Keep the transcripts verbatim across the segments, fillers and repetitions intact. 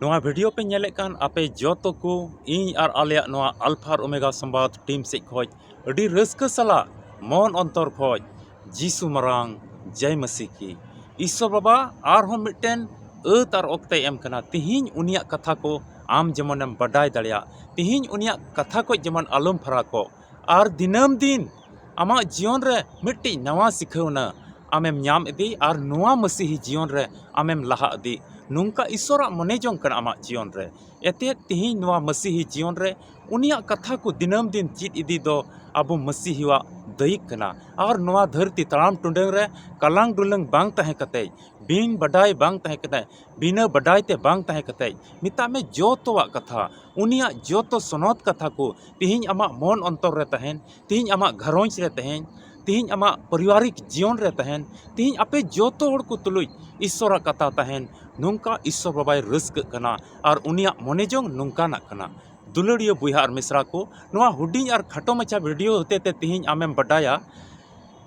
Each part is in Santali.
ᱱᱚᱣᱟ ᱵᱷᱤᱰᱤᱭᱳ ᱯᱮ ᱧᱮᱞᱮᱫ ᱠᱟᱱ ᱟᱯᱮ ᱡᱚᱛᱚ ᱠᱚ, ᱤᱧ ᱟᱨ ᱟᱞᱮᱭᱟᱜ ᱱᱚᱣᱟ ᱟᱞᱯᱷᱟ ᱟᱨ ᱳᱢᱮᱜᱟ ᱥᱚᱢᱵᱟᱫ ᱴᱤᱢ ᱥᱮᱫ ᱠᱷᱚᱱ ᱟᱹᱰᱤ ᱨᱟᱹᱥᱠᱟᱹ ᱥᱟᱞᱟᱜ ᱢᱚᱱ ᱚᱱᱛᱚᱨ ᱠᱷᱚᱱ ᱡᱤᱥᱩ ᱢᱟᱨᱟᱝ, ᱡᱟᱭ ᱢᱟᱹᱥᱤ ᱠᱤ᱾ ᱤᱥᱥᱚᱨ ᱵᱟᱵᱟ ᱟᱨᱦᱚᱸ ᱢᱤᱫᱴᱮᱱ ᱟᱹᱛ ᱟᱨ ᱚᱠᱛᱮᱭ ᱮᱢ ᱠᱟᱱᱟ᱾ ᱛᱤᱦᱤᱧ ᱩᱱᱤᱭᱟᱜ ᱠᱟᱛᱷᱟ ᱠᱚ ᱟᱢ ᱡᱮᱢᱚᱱᱮᱢ ᱵᱟᱰᱟᱭ ᱫᱟᱲᱮᱭᱟᱜ, ᱛᱤᱦᱤᱧ ᱩᱱᱤᱭᱟᱜ ᱠᱟᱛᱷᱟ ᱠᱷᱚᱱ ᱡᱮᱢᱚᱱ ᱟᱞᱚᱢ ᱯᱷᱟᱨᱟᱠᱚᱜ, ᱟᱨ ᱫᱤᱱᱟᱹᱢ ᱫᱤᱱ ᱟᱢᱟᱜ ᱡᱤᱭᱚᱱ ᱨᱮ ᱢᱤᱫᱴᱤᱡ ᱱᱟᱣᱟ ᱥᱤᱠᱷᱟᱹᱣᱱᱟ ᱟᱢᱮᱢ ᱧᱟᱢ ᱤᱫᱤ, ᱟᱨ ᱱᱚᱣᱟ ᱢᱟᱹᱥᱤᱦᱤ ᱡᱤᱭᱚᱱ ᱨᱮ ᱟᱢᱮᱢ ᱞᱟᱦᱟ ᱤᱫᱤ᱾ ᱱᱚᱝᱠᱟ ᱤᱥᱥᱚᱨᱟᱜ ᱢᱚᱱᱮ ᱡᱚᱝ ᱠᱟᱱᱟ ᱟᱢᱟᱜ ᱡᱤᱭᱚᱱ ᱨᱮ᱾ ᱮᱛᱮᱫ ᱛᱤᱦᱤᱧ ᱱᱚᱣᱟ ᱢᱟᱹᱥᱤᱦᱤ ᱡᱤᱭᱚᱱ ᱨᱮ ᱩᱱᱤᱭᱟᱜ ᱠᱟᱛᱷᱟ ᱠᱚ ᱫᱤᱱᱟᱹᱢ ᱫᱤᱱ ᱪᱮᱫ ᱤᱫᱤ ᱫᱚ ᱟᱵᱚ ᱢᱟᱹᱥᱤᱦᱤᱣᱟᱜ ᱫᱟᱹᱭᱤᱠ ᱠᱟᱱᱟ᱾ ᱟᱨ ᱱᱚᱣᱟ ᱫᱷᱟᱹᱨᱛᱤ ᱛᱟᱲᱟᱢ ᱴᱩᱰᱟᱹᱝ ᱨᱮ ᱠᱟᱞᱟᱝ ᱰᱩᱞᱟᱹᱝ ᱵᱟᱝ ᱛᱟᱦᱮᱸ ᱠᱟᱛᱮ, ᱵᱤᱱ ᱵᱟᱰᱟᱭ ᱵᱟᱝ ᱛᱟᱦᱮᱸ ᱠᱟᱛᱮ, ᱵᱤᱱᱟᱹ ᱵᱟᱰᱟᱭ ᱛᱮ ᱵᱟᱝ ᱛᱟᱦᱮᱸ ᱠᱟᱛᱮ, ᱢᱮᱛᱟᱜ ᱢᱮ ᱡᱚᱛᱚᱣᱟᱜ ᱠᱟᱛᱷᱟ, ᱩᱱᱤᱭᱟᱜ ᱡᱚᱛᱚ ᱥᱚᱱᱚᱛ ᱠᱟᱛᱷᱟ ᱠᱚ ᱛᱤᱦᱤᱧ ᱟᱢᱟᱜ ᱢᱚᱱ ᱚᱱᱛᱚᱨ ᱨᱮ ᱛᱟᱦᱮᱱ, ᱛᱤᱦᱤᱧ ᱟᱢᱟᱜ ᱜᱷᱟᱨᱚᱸᱡᱽ ᱨᱮ ᱛᱟᱦᱮᱱ, ᱛᱤᱦᱤᱧ ᱟᱢᱟᱜ ᱯᱟᱨᱤᱵᱟᱨᱤᱠ ᱡᱤᱭᱚᱱ ᱨᱮ ᱛᱟᱦᱮᱱ, ᱛᱤᱦᱤᱧ ᱟᱯᱮ ᱡᱚᱛᱚ ᱦᱚᱲ ᱠᱚ ᱛᱩᱞᱩᱡ ᱤᱥᱥᱚᱨᱟᱜ ᱠᱟᱛᱷᱟ ᱛᱟᱦᱮᱱ, ᱱᱚᱝᱠᱟ ᱤᱥᱥᱚᱨ ᱵᱟᱵᱟᱭ ᱨᱟᱹᱥᱠᱟᱹᱜ ᱠᱟᱱᱟ ᱟᱨ ᱩᱱᱤᱭᱟᱜ ᱢᱚᱱᱮ ᱡᱚᱝ ᱱᱚᱝᱠᱟᱱᱟᱜ ᱠᱟᱱᱟ᱾ ᱫᱩᱞᱟᱹᱲᱤᱭᱟᱹ ᱵᱚᱭᱦᱟ ᱟᱨ ᱢᱤᱥᱨᱟ ᱠᱚ, ᱱᱚᱣᱟ ᱦᱩᱰᱤᱧ ᱟᱨ ᱠᱷᱟᱴᱚ ᱢᱟᱪᱷᱟ ᱵᱷᱤᱰᱤᱭᱳ ᱦᱚᱛᱮ ᱛᱮ ᱛᱤᱦᱤᱧ ᱟᱢᱮᱢ ᱵᱟᱰᱟᱭᱟ,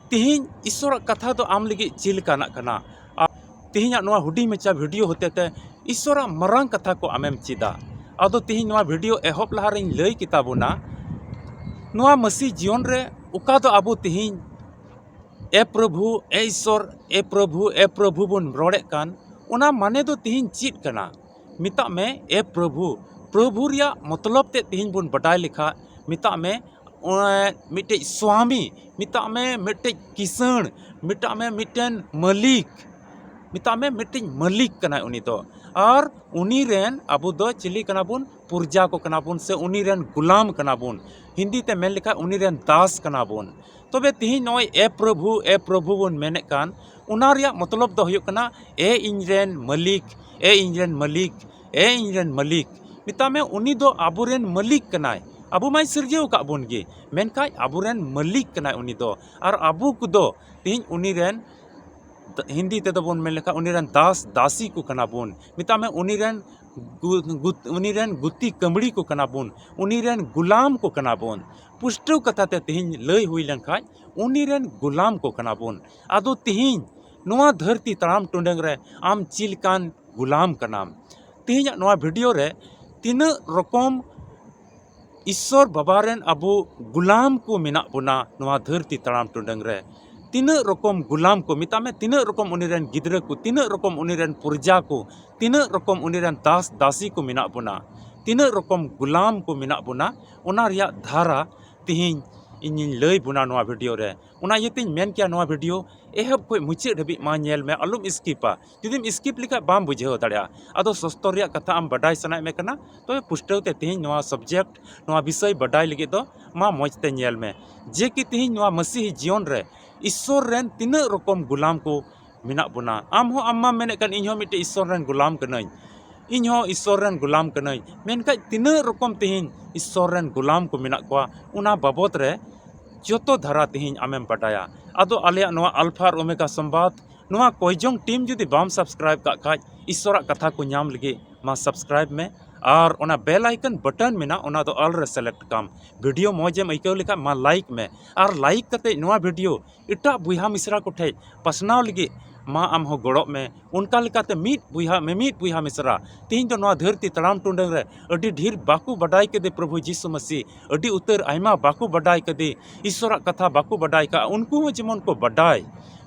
ᱛᱤᱦᱤᱧ ᱤᱥᱥᱚᱨᱟᱜ ᱠᱟᱛᱷᱟ ᱫᱚ ᱟᱢ ᱞᱟᱹᱜᱤᱫ ᱪᱮᱫ ᱞᱮᱠᱟᱱᱟᱜ ᱠᱟᱱᱟ᱾ ᱟᱨ ᱛᱤᱦᱤᱧᱟᱜ ᱱᱚᱣᱟ ᱦᱩᱰᱤᱧ ᱢᱟᱪᱷᱟ ᱵᱷᱤᱰᱤᱭᱳ ᱦᱚᱛᱮ ᱛᱮ ᱤᱥᱥᱚᱨᱟᱜ ᱢᱟᱨᱟᱝ ᱠᱟᱛᱷᱟ ᱠᱚ ᱟᱢᱮᱢ ᱪᱮᱫᱟ᱾ ᱟᱫᱚ ᱛᱤᱦᱤᱧ ᱱᱚᱣᱟ ᱵᱷᱤᱰᱤᱭᱳ ᱮᱦᱚᱵ ᱞᱟᱦᱟ ᱨᱮᱧ ᱞᱟᱹᱭ ᱠᱮᱛᱟ ᱵᱚᱱᱟ, ᱱᱚᱣᱟ ᱢᱟᱹᱥᱤ ᱡᱤᱭᱚᱱ ᱨᱮ ᱚᱠᱟ ᱫᱚ ᱟᱵᱚ ᱛᱤᱦᱤᱧ ᱮ ᱯᱨᱚᱵᱷᱩ, ᱮ ᱤᱥᱥᱚᱨ, ᱮ ᱯᱨᱚᱵᱷᱩ, ᱮ ᱯᱨᱚᱵᱷᱩ ᱵᱚᱱ ᱨᱚᱲᱮᱫ ᱠᱟᱱ, ᱚᱱᱟ ᱢᱟᱱᱮ ᱫᱚ ᱛᱤᱦᱤᱧ ᱪᱮᱫ ᱠᱟᱱᱟ? ᱢᱮᱛᱟᱜ ᱢᱮ, ᱮ ᱯᱨᱚᱵᱷᱩ, ᱯᱨᱚᱵᱷᱩ ᱨᱮᱭᱟᱜ ᱢᱚᱛᱞᱚᱵ ᱛᱮ ᱛᱤᱦᱤᱧ ᱵᱚᱱ ᱵᱟᱰᱟᱭ ᱞᱮᱠᱷᱟᱡ, ᱢᱮᱛᱟᱜ ᱢᱮ, ᱚᱱᱮ ᱢᱤᱫᱴᱮᱡ ᱥᱣᱟᱢᱤ, ᱢᱮᱛᱟᱜ ᱢᱮ, ᱢᱤᱫᱴᱮᱡ ᱠᱤᱥᱟᱹᱬ, ᱢᱮᱛᱟᱜ ᱢᱮ, ᱢᱤᱫᱴᱮᱱ ᱢᱟᱹᱞᱤᱠ, ᱢᱮᱛᱟᱜ ᱢᱮ, ᱢᱤᱫᱴᱮᱡ ᱢᱟᱹᱞᱤᱠ ᱠᱟᱱᱟᱭ ᱩᱱᱤ ᱫᱚ᱾ ᱟᱨ ᱩᱱᱤ ᱨᱮᱱ ᱟᱵᱚ ᱫᱚ ᱪᱤᱞᱤ ᱠᱟᱱᱟ ᱵᱚᱱ? ᱯᱨᱚᱡᱟ ᱠᱚ ᱠᱟᱱᱟ ᱵᱚᱱ, ᱥᱮ ᱩᱱᱤ ᱨᱮᱱ ᱜᱩᱞᱟᱢ ᱠᱟᱱᱟ ᱵᱚᱱ᱾ ᱦᱤᱱᱫᱤ ᱛᱮ ᱢᱮᱱ ᱞᱮᱠᱷᱟᱡ ᱩᱱᱤ ᱨᱮᱱ ᱫᱟᱥ ᱠᱟᱱᱟ ᱵᱚᱱ᱾ ᱛᱚᱵᱮ ᱛᱤᱦᱤᱧ ᱱᱚᱜᱼᱚᱭ ᱮ ᱯᱨᱚᱵᱷᱩ, ᱮ ᱯᱨᱚᱵᱷᱩ ᱵᱚᱱ ᱢᱮᱱᱮᱫ ᱠᱟᱱ, ᱚᱱᱟ ᱨᱮᱭᱟᱜ ᱢᱚᱛᱞᱚᱵ ᱫᱚ ᱦᱩᱭᱩᱜ ᱠᱟᱱᱟ, ᱮ ᱤᱧ ᱨᱮᱱ ᱢᱟᱹᱞᱤᱠ, ᱮ ᱤᱧ ᱨᱮᱱ ᱢᱟᱹᱞᱤᱠ, ᱮ ᱤᱧ ᱨᱮᱱ ᱢᱟᱹᱞᱤᱠ᱾ ᱢᱮᱛᱟᱜ ᱢᱮ, ᱩᱱᱤ ᱫᱚ ᱟᱵᱚ ᱨᱮᱱ ᱢᱟᱹᱞᱤᱠ ᱠᱟᱱᱟᱭ᱾ ᱟᱵᱚ ᱢᱟᱭ ᱥᱤᱨᱡᱟᱹᱣ ᱟᱠᱟᱫ ᱵᱚᱱ ᱜᱮ, ᱢᱮᱱᱠᱷᱟᱡ ᱟᱵᱚ ᱨᱮᱱ ᱢᱟᱹᱞᱤᱠ ᱠᱟᱱᱟᱭ ᱩᱱᱤ ᱫᱚ᱾ ᱟᱨ ᱟᱵᱚ ᱠᱚᱫᱚ ᱛᱤᱦᱤᱧ ᱩᱱᱤ ᱨᱮᱱ, ᱦᱤᱱᱫᱤ ᱛᱮᱫᱚ ᱵᱚᱱ ᱢᱮᱱ ᱞᱮᱠᱷᱟᱱ ᱩᱱᱤ ᱨᱮᱱ ᱫᱟᱥ ᱫᱟᱥᱤ ᱠᱚ ᱠᱟᱱᱟ ᱵᱚᱱ᱾ ᱢᱮᱛᱟᱜ ᱢᱮ, ᱩᱱᱤ ᱨᱮᱱ ᱜᱩ-, ᱜᱩ-, ᱩᱱᱤ ᱨᱮᱱ ᱜᱩᱛᱤ ᱠᱟᱹᱢᱲᱤ ᱠᱚ ᱠᱟᱱᱟ ᱵᱚᱱ, ᱩᱱᱤ ᱨᱮᱱ ᱜᱩᱞᱟᱢ ᱠᱚ ᱠᱟᱱᱟ ᱵᱚᱱ᱾ ᱯᱩᱥᱴᱟᱹᱣ ᱠᱟᱛᱷᱟ ᱛᱮ ᱛᱤᱦᱤᱧ ᱞᱟᱹᱭ ᱦᱩᱭ ᱞᱮᱱᱠᱷᱟᱡ, ᱩᱱᱤ ᱨᱮᱱ ᱜᱩᱞᱟᱢ ᱠᱚ ᱠᱟᱱᱟ ᱵᱚᱱ᱾ ᱟᱫᱚ ᱛᱤᱦᱤᱧ ᱱᱚᱣᱟ ᱫᱷᱟᱹᱨᱛᱤ ᱛᱟᱲᱟᱢ ᱴᱩᱰᱟᱹᱝ ᱨᱮ ᱟᱢ ᱪᱮᱫ ᱞᱮᱠᱟᱱ ᱜᱩᱞᱟᱢ ᱠᱟᱱᱟᱢ? ᱛᱮᱦᱮᱧᱟᱜ ᱱᱚᱣᱟ ᱵᱷᱤᱰᱤᱭᱳ ᱨᱮ ᱛᱤᱱᱟᱹᱜ ᱨᱚᱠᱚᱢ ᱤᱥᱥᱚᱨ ᱵᱟᱵᱟ ᱨᱮᱱ ᱟᱵᱚ ᱜᱩᱞᱟᱢ ᱠᱚ ᱢᱮᱱᱟᱜ ᱵᱚᱱᱟ ᱱᱚᱣᱟ ᱫᱷᱟᱹᱨᱛᱤ ᱛᱟᱲᱟᱢ ᱴᱩᱰᱟᱹᱝ ᱨᱮ᱾ ᱛᱤᱱᱟᱹᱜ ᱨᱚᱠᱚᱢ ᱜᱩᱞᱟᱢ ᱠᱚ, ᱢᱮᱛᱟᱜ ᱢᱮ, ᱛᱤᱱᱟᱹᱜ ᱨᱚᱠᱚᱢ ᱩᱱᱤ ᱨᱮᱱ ᱜᱤᱫᱽᱨᱟᱹ ᱠᱚ, ᱛᱤᱱᱟᱹᱜ ᱨᱚᱠᱚᱢ ᱩᱱᱤ ᱨᱮᱱ ᱯᱨᱚᱡᱟ ᱠᱚ, ᱛᱤᱱᱟᱹᱜ ᱨᱚᱠᱚᱢ ᱩᱱᱤ ᱨᱮᱱ ᱫᱟᱥ ᱫᱟᱥᱤ ᱠᱚ ᱢᱮᱱᱟᱜ ᱵᱚᱱᱟ, ᱛᱤᱱᱟᱹᱜ ᱨᱚᱠᱚᱢ ᱜᱩᱞᱟᱢ ᱠᱚ ᱢᱮᱱᱟᱜ ᱵᱚᱱᱟ, ᱚᱱᱟ ᱨᱮᱭᱟᱜ ᱫᱷᱟᱨᱟ ᱛᱮᱦᱮᱧ ᱤᱧᱤᱧ ᱞᱟᱹᱭ ᱵᱚᱱᱟ ᱱᱚᱣᱟ ᱵᱷᱤᱰᱤᱭᱳ ᱨᱮ᱾ ᱚᱱᱟ ᱤᱭᱟᱹᱛᱮᱧ ᱢᱮᱱ ᱠᱮᱭᱟ, ᱱᱚᱣᱟ ᱵᱷᱤᱰᱤᱭᱳ ᱮᱦᱚᱵ ᱠᱷᱚᱱ ᱢᱩᱪᱟᱹᱫ ᱫᱷᱟᱹᱵᱤᱡ ᱢᱟ ᱧᱮᱞ ᱢᱮ, ᱟᱞᱚᱢ ᱥᱠᱤᱯᱟ᱾ ᱡᱩᱫᱤᱢ ᱥᱠᱤᱯ ᱞᱮᱠᱷᱟᱡ ᱵᱟᱢ ᱵᱩᱡᱷᱟᱹᱣ ᱫᱟᱲᱮᱭᱟᱜᱼᱟ᱾ ᱟᱫᱚ ᱥᱚᱥᱛᱚᱨ ᱨᱮᱭᱟᱜ ᱠᱟᱛᱷᱟ ᱟᱢ ᱵᱟᱰᱟᱭ ᱥᱟᱱᱟᱭᱮᱫ ᱢᱮ ᱠᱟᱱᱟ, ᱛᱚᱵᱮ ᱯᱩᱥᱴᱟᱹᱣ ᱛᱮ ᱛᱮᱦᱮᱧ ᱱᱚᱣᱟ ᱥᱟᱵᱡᱮᱠᱴ, ᱱᱚᱣᱟ ᱵᱤᱥᱚᱭ ᱵᱟᱰᱟᱭ ᱞᱟᱹᱜᱤᱫ ᱫᱚ ᱢᱟ ᱢᱚᱡᱽ ᱛᱮ ᱧᱮᱞ ᱢᱮ, ᱡᱮ ᱠᱤ ᱛᱮᱦᱮᱧ ᱱᱚᱣᱟ ᱢᱟᱹᱥᱤᱦᱤ ᱡᱤᱭᱚᱱ ᱨᱮ ᱤᱥᱥᱚᱨ ᱨᱮᱱ ᱛᱤᱱᱟᱹᱜ ᱨᱚᱠᱚᱢ ᱜᱩᱞᱟᱢ ᱠᱚ ᱢᱮᱱᱟᱜ ᱵᱚᱱᱟ᱾ ᱟᱢ ᱦᱚᱸ, ᱟᱢ ᱢᱟᱢ ᱢᱮᱱᱮᱫ ᱠᱟᱱ, "ᱤᱧ ᱦᱚᱸ ᱢᱤᱫᱴᱮᱡ ᱤᱥᱥᱚᱨ ᱨᱮᱱ ᱜᱩᱞᱟᱢ ᱠᱟᱹᱱᱟᱹᱧ, ᱤᱧ ᱦᱚᱸ ᱤᱥᱥᱚᱨ ᱨᱮᱱ ᱜᱩᱞᱟᱢ ᱠᱟᱹᱱᱟᱹᱧ", ᱢᱮᱱᱠᱷᱟᱡ ᱛᱤᱱᱟᱹᱜ ᱨᱚᱠᱚᱢ ᱛᱮᱦᱮᱧ ᱤᱥᱥᱚᱨ ᱨᱮᱱ ᱜᱩᱞᱟᱢ ᱠᱚ ᱢᱮᱱᱟᱜ ᱠᱚᱣᱟ, ᱚᱱᱟ ᱵᱟᱵᱚᱫ ᱨᱮ ᱡᱚᱛᱚ ᱫᱷᱟᱨᱟ ᱛᱮᱦᱮᱧ ᱟᱢᱮᱢ ᱵᱟᱰᱟᱭᱟ᱾ ᱟᱫᱚ ᱟᱞᱮᱭᱟᱜ ᱱᱚᱣᱟ ᱟᱞᱯᱷᱟ ᱟᱨ ᱳᱢᱮᱜᱟ ᱥᱚᱢᱵᱟᱫ, ᱱᱚᱣᱟ ᱠᱚᱭᱡᱚᱝ ᱴᱤᱢ ᱡᱩᱫᱤ ᱵᱟᱢ ᱥᱟᱵᱥᱠᱨᱟᱭᱤᱵ ᱠᱟᱜ ᱠᱷᱟᱡ, ᱤᱥᱥᱚᱨᱟᱜ ᱠᱟᱛᱷᱟ ᱠᱚ ᱧᱟᱢ ᱞᱟᱹᱜᱤᱫ ᱢᱟ ᱥᱟᱵᱥᱠᱨᱟᱭᱤᱵ ᱢᱮ᱾ ᱟᱨ ᱚᱱᱟ ᱵᱮᱞ ᱟᱭᱠᱚᱱ ᱵᱟᱴᱚᱱ ᱢᱮᱱᱟᱜ, ᱚᱱᱟ ᱫᱚ ᱚᱞ ᱨᱮ ᱥᱤᱞᱮᱠᱴ ᱠᱟᱢ᱾ ᱵᱷᱤᱰᱤᱭᱳ ᱢᱚᱡᱽ ᱮᱢ ᱟᱹᱭᱠᱟᱹᱣ ᱞᱮᱠᱷᱟᱡ ᱢᱟ ᱞᱟᱭᱤᱠ ᱢᱮ᱾ ᱟᱨ ᱞᱟᱭᱤᱠ ᱠᱟᱛᱮ ᱱᱚᱣᱟ ᱵᱷᱤᱰᱤᱭᱳ ᱮᱴᱟᱜ ᱵᱚᱭᱦᱟ ᱢᱤᱥᱨᱟ ᱠᱚ ᱴᱷᱮᱡ ᱯᱟᱥᱱᱟᱣ ᱞᱟᱹᱜᱤᱫ ᱢᱟ ᱟᱢ ᱦᱚᱸ ᱜᱚᱲᱚᱜ ᱢᱮ᱾ ᱚᱱᱠᱟ ᱞᱮᱠᱟᱛᱮ ᱢᱤᱫ ᱵᱚᱭᱦᱟ, ᱢᱤᱢᱤᱫ ᱵᱚᱭᱦᱟ ᱢᱤᱥᱨᱟ ᱛᱮᱦᱮᱧ ᱫᱚ ᱱᱚᱣᱟ ᱫᱷᱟᱹᱨᱛᱤ ᱛᱟᱲᱟᱢ ᱴᱩᱰᱟᱹᱝ ᱨᱮ ᱟᱹᱰᱤ ᱰᱷᱮᱨ ᱵᱟᱠᱚ ᱵᱟᱰᱟᱭ ᱠᱮᱫᱮ ᱯᱨᱚᱵᱷᱩ ᱡᱤᱥᱩ ᱢᱟᱹᱥᱤ, ᱟᱹᱰᱤ ᱩᱛᱟᱹᱨ ᱟᱭᱢᱟ ᱵᱟᱠᱚ ᱵᱟᱰᱟᱭ ᱠᱮᱫᱮ, ᱤᱥᱥᱚᱨᱟᱜ ᱠᱟᱛᱷᱟ ᱵᱟᱠᱚ ᱵᱟᱰᱟᱭ ᱠᱟᱜᱼᱟ, ᱩᱱᱠᱩ ᱦᱚᱸ ᱡᱮᱢᱚᱱ ᱠᱚ ᱵᱟᱰᱟᱭ᱾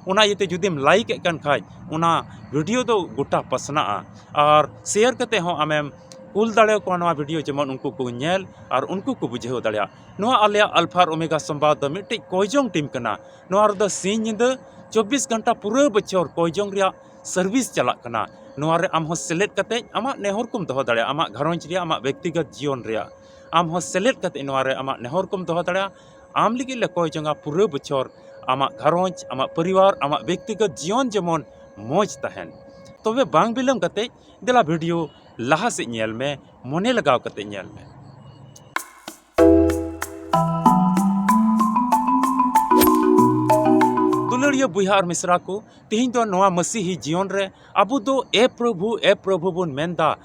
ᱚᱱᱟ ᱤᱭᱟᱹᱛᱮ ᱡᱩᱫᱤᱢ ᱞᱟᱭᱤᱠ ᱮᱫ ᱠᱟᱱ ᱠᱷᱟᱡ, ᱚᱱᱟ ᱵᱷᱤᱰᱤᱭᱳ ᱫᱚ ᱜᱚᱴᱟ ᱯᱟᱥᱱᱟᱜᱼᱟ᱾ ᱟᱨ ᱥᱮᱭᱟᱨ ᱠᱟᱛᱮ ᱦᱚᱸ ᱟᱢᱮᱢ ᱠᱩᱞ ᱫᱟᱲᱮᱭᱟᱠᱚᱣᱟ ᱱᱚᱣᱟ ᱵᱷᱤᱰᱤᱭᱳ, ᱡᱮᱢᱚᱱ ᱩᱱᱠᱩ ᱠᱚ ᱧᱮᱞ ᱟᱨ ᱩᱱᱠᱩ ᱠᱚ ᱵᱩᱡᱷᱟᱹᱣ ᱫᱟᱲᱮᱭᱟᱜ᱾ ᱱᱚᱣᱟ ᱟᱞᱮᱭᱟᱜ ᱟᱞᱯᱷᱟ ᱟᱨ ᱳᱢᱮᱜᱟ ᱥᱚᱢᱵᱟᱫ ᱫᱚ ᱢᱤᱫᱴᱮᱡ ᱠᱚᱭᱡᱚᱝ ᱴᱤᱢ ᱠᱟᱱᱟ᱾ ᱱᱚᱣᱟ ᱨᱮᱫᱚ ᱥᱤᱧ ᱧᱤᱫᱟᱹ ᱪᱚᱵᱵᱤᱥ ᱜᱷᱚᱱᱴᱟ ᱯᱩᱨᱟᱹ ᱵᱚᱪᱷᱚᱨ ᱠᱚᱭᱡᱚᱝ ᱨᱮᱭᱟᱜ ᱥᱟᱨᱵᱷᱤᱥ ᱪᱟᱞᱟᱜ ᱠᱟᱱᱟ᱾ ᱱᱚᱣᱟ ᱨᱮ ᱟᱢ ᱦᱚᱸ ᱥᱮᱞᱮᱫ ᱠᱟᱛᱮ ᱟᱢᱟᱜ ᱱᱮᱦᱚᱨ ᱠᱚᱢ ᱫᱚᱦᱚ ᱫᱟᱲᱮᱭᱟᱜᱼᱟ, ᱟᱢᱟᱜ ᱜᱷᱟᱨᱚᱸᱡᱽ ᱨᱮᱭᱟᱜ, ᱟᱢᱟᱜ ᱵᱮᱠᱛᱤᱜᱚᱛ ᱡᱤᱭᱚᱱ ᱨᱮᱭᱟᱜ᱾ ᱟᱢ ᱦᱚᱸ ᱥᱮᱞᱮᱫ ᱠᱟᱛᱮ ᱱᱚᱣᱟ ᱨᱮ ᱟᱢᱟᱜ ᱱᱮᱦᱚᱨ ᱠᱚᱢ ᱫᱚᱦᱚ ᱫᱟᱲᱮᱭᱟᱜᱼᱟ᱾ ᱟᱢ ᱞᱟᱹᱜᱤᱫ ᱞᱮ ᱠᱚᱭ ᱡᱚᱝᱟ ᱯᱩᱨᱟᱹ ᱵᱚᱪᱷᱚᱨ ᱟᱢᱟᱜ ᱜᱷᱟᱨᱚᱸᱡᱽ, ᱟᱢᱟᱜ ᱯᱚᱨᱤᱵᱟᱨ, ᱟᱢᱟᱜ ᱵᱮᱠᱛᱤᱜᱚᱛ ᱡᱤᱭᱚᱱ ᱡᱮᱢᱚᱱ ᱢᱚᱡᱽ ᱛᱟᱦᱮᱱ᱾ ᱛᱚᱵᱮ ᱵᱟᱝ ᱵᱤᱞᱚᱢ ᱠᱟᱛᱮ ᱫᱮᱞᱟ ᱵᱷᱤᱰᱤᱭᱳ ᱞᱟᱦᱟ ᱥᱮᱫ ᱧᱮᱞ ᱢᱮ, ᱢᱚᱱᱮ ᱞᱟᱜᱟᱣ ᱠᱟᱛᱮ ᱧᱮᱞ ᱢᱮ᱾ ᱫᱩᱞᱟᱹᱲᱤᱭᱟᱹ ᱵᱚᱭᱦᱟ ᱟᱨ ᱢᱤᱥᱨᱟ ᱠᱚ, ᱛᱮᱦᱮᱧ ᱫᱚ ᱱᱚᱣᱟ ᱢᱟᱹᱥᱤᱦᱤ ᱡᱤᱭᱚᱱ ᱨᱮ ᱟᱵᱚ ᱫᱚ "ᱮ ᱯᱨᱚᱵᱷᱩ, ᱮ ᱯᱨᱚᱵᱷᱩ" ᱵᱚᱱ ᱢᱮᱱᱫᱟ᱾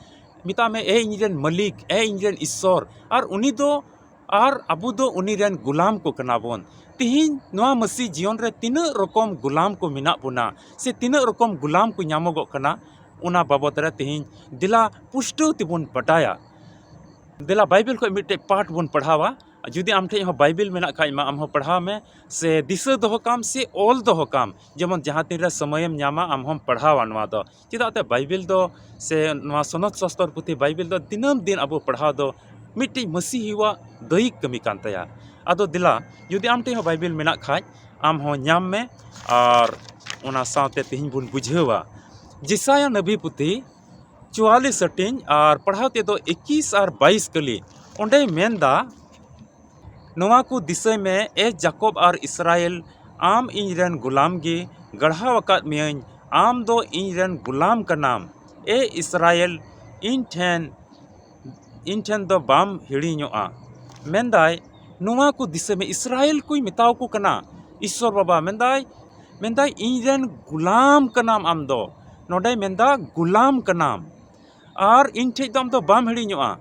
ᱢᱮᱛᱟᱜ ᱢᱮ, "ᱮ ᱤᱧ ᱨᱮᱱ ᱢᱟᱹᱞᱤᱠ, ᱮ ᱤᱧ ᱨᱮᱱ ᱤᱥᱥᱚᱨ", ᱟᱨ ᱩᱱᱤ ᱫᱚ, ᱟᱨ ᱟᱵᱚ ᱫᱚ ᱩᱱᱤ ᱨᱮᱱ ᱜᱩᱞᱟᱢ ᱠᱚ ᱠᱟᱱᱟ ᱵᱚᱱ᱾ ᱛᱮᱦᱮᱧ ᱱᱚᱣᱟ ᱢᱟᱹᱥᱤ ᱡᱤᱭᱚᱱ ᱨᱮ ᱛᱤᱱᱟᱹᱜ ᱨᱚᱠᱚᱢ ᱜᱩᱞᱟᱢ ᱠᱚ ᱢᱮᱱᱟᱜ ᱵᱚᱱᱟ, ᱥᱮ ᱛᱤᱱᱟᱹᱜ ᱨᱚᱠᱚᱢ ᱜᱩᱞᱟᱢ ᱠᱚ ᱧᱟᱢᱚᱜᱚᱜ ᱠᱟᱱᱟ, ᱚᱱᱟ ᱵᱟᱵᱚᱛ ᱨᱮ ᱛᱮᱦᱮᱧ ᱫᱮᱞᱟ ᱯᱩᱥᱴᱟᱹᱣ ᱛᱮᱵᱚᱱ ᱵᱟᱰᱟᱭᱟ᱾ ᱫᱮᱞᱟ ᱵᱟᱭᱵᱮᱞ ᱠᱷᱚᱱ ᱢᱤᱫᱴᱮᱡ ᱯᱟᱴ ᱵᱚᱱ ᱯᱟᱲᱦᱟᱣᱟ᱾ ᱡᱩᱫᱤ ᱟᱢ ᱴᱷᱮᱱ ᱦᱚᱸ ᱵᱟᱭᱵᱮᱞ ᱢᱮᱱᱟᱜ ᱠᱷᱟᱡ ᱢᱟ, ᱟᱢ ᱦᱚᱸ ᱯᱟᱲᱦᱟᱣ ᱢᱮ, ᱥᱮ ᱫᱤᱥᱟᱹ ᱫᱚᱦᱚ ᱠᱟᱢ ᱥᱮ ᱚᱞ ᱫᱚᱦᱚ ᱠᱟᱢ, ᱡᱮᱢᱚᱱ ᱡᱟᱦᱟᱸ ᱛᱤᱱ ᱨᱮ ᱥᱚᱢᱚᱭᱮᱢ ᱧᱟᱢᱟ ᱟᱢ ᱦᱚᱸᱢ ᱯᱟᱲᱦᱟᱣᱟ ᱱᱚᱣᱟ ᱫᱚ᱾ ᱪᱮᱫᱟᱜ ᱛᱮ ᱵᱟᱭᱵᱮᱞ ᱫᱚ ᱥᱮ ᱱᱚᱣᱟ ᱥᱚᱱᱚᱛ ᱥᱟᱥᱛᱚᱨ ᱯᱩᱛᱷᱤ ᱵᱟᱭᱵᱮᱞ ᱫᱚ ᱫᱤᱱᱟᱹᱢ ᱫᱤᱱ ᱟᱵᱚ ᱯᱟᱲᱦᱟᱣ ᱫᱚ ᱢᱤᱫᱴᱤᱡ ᱢᱟᱹᱥᱤᱦᱤᱣᱟᱜ ᱫᱟᱹᱭᱤᱠ ᱠᱟᱹᱢᱤ ᱠᱟᱱ ᱛᱟᱭᱟ᱾ ᱟᱫᱚ ᱫᱮᱞᱟ, ᱡᱩᱫᱤ ᱟᱢ ᱴᱷᱮᱱ ᱦᱚᱸ ᱵᱟᱭᱵᱮᱞ ᱢᱮᱱᱟᱜ ᱠᱷᱟᱡ, ᱟᱢ ᱦᱚᱸ ᱧᱟᱢ ᱢᱮ, ᱟᱨ ᱚᱱᱟ ᱥᱟᱶᱛᱮ ᱛᱮᱦᱮᱧ ᱵᱚᱱ ᱵᱩᱡᱷᱟᱹᱣᱟ ᱡᱮᱥᱟᱭᱟ ᱱᱟᱵᱤ ᱯᱩᱛᱷᱤ ᱪᱩᱣᱟᱞᱤᱥ ᱦᱟᱹᱴᱤᱧ ᱟᱨ ᱯᱟᱲᱦᱟᱣ ᱛᱮᱫᱚ ᱤᱠᱤᱥ ᱟᱨ ᱵᱟᱭᱤᱥ ᱠᱟᱹᱞᱤ᱾ ᱚᱸᱰᱮᱭ ᱢᱮᱱᱫᱟ, ᱱᱚᱣᱟ ᱠᱚ ᱫᱤᱥᱟᱹᱭ ᱢᱮ, ᱮ ᱡᱟᱠᱚᱵ ᱟᱨ ᱤᱥᱨᱟᱭᱮᱞ, ᱟᱢ ᱤᱧ ᱨᱮᱱ ᱜᱩᱞᱟᱢ ᱜᱮ, ᱜᱟᱲᱦᱟᱣ ᱟᱠᱟᱫ ᱢᱤᱭᱟᱹᱧ, ᱟᱢ ᱫᱚ ᱤᱧ ᱨᱮᱱ ᱜᱩᱞᱟᱢ ᱠᱟᱱᱟᱢ᱾ ᱮ ᱤᱥᱨᱟᱭᱮᱞ, ᱤᱧ ᱴᱷᱮᱱ, ᱤᱧ ᱴᱷᱮᱱ ᱫᱚ ᱵᱟᱢ ᱦᱤᱲᱤᱧᱚᱜᱼᱟ᱾ ᱢᱮᱱᱫᱟᱭ, ᱱᱚᱣᱟ ᱠᱚ ᱫᱤᱥᱟᱹᱭ ᱢᱮ, ᱤᱥᱨᱟᱭᱮᱞ ᱠᱚᱭ ᱢᱮᱛᱟᱣ ᱠᱚ ᱠᱟᱱᱟ ᱤᱥᱥᱚᱨ ᱵᱟᱵᱟ᱾ ᱢᱮᱱᱫᱟᱭ, ᱢᱮᱱᱫᱟᱭ, ᱤᱧ ᱨᱮᱱ ᱜᱩᱞᱟᱢ ᱠᱟᱱᱟᱢ ᱟᱢ ᱫᱚ᱾ ᱱᱚᱰᱮᱭ ᱢᱮᱱᱫᱟ, ᱜᱩᱞᱟᱢ ᱠᱟᱱᱟᱢ, ᱟᱨ ᱤᱧ ᱴᱷᱮᱡ ᱫᱚ ᱟᱢ ᱫᱚ ᱵᱟᱢ ᱦᱤᱲᱤᱧᱚᱜᱼᱟ᱾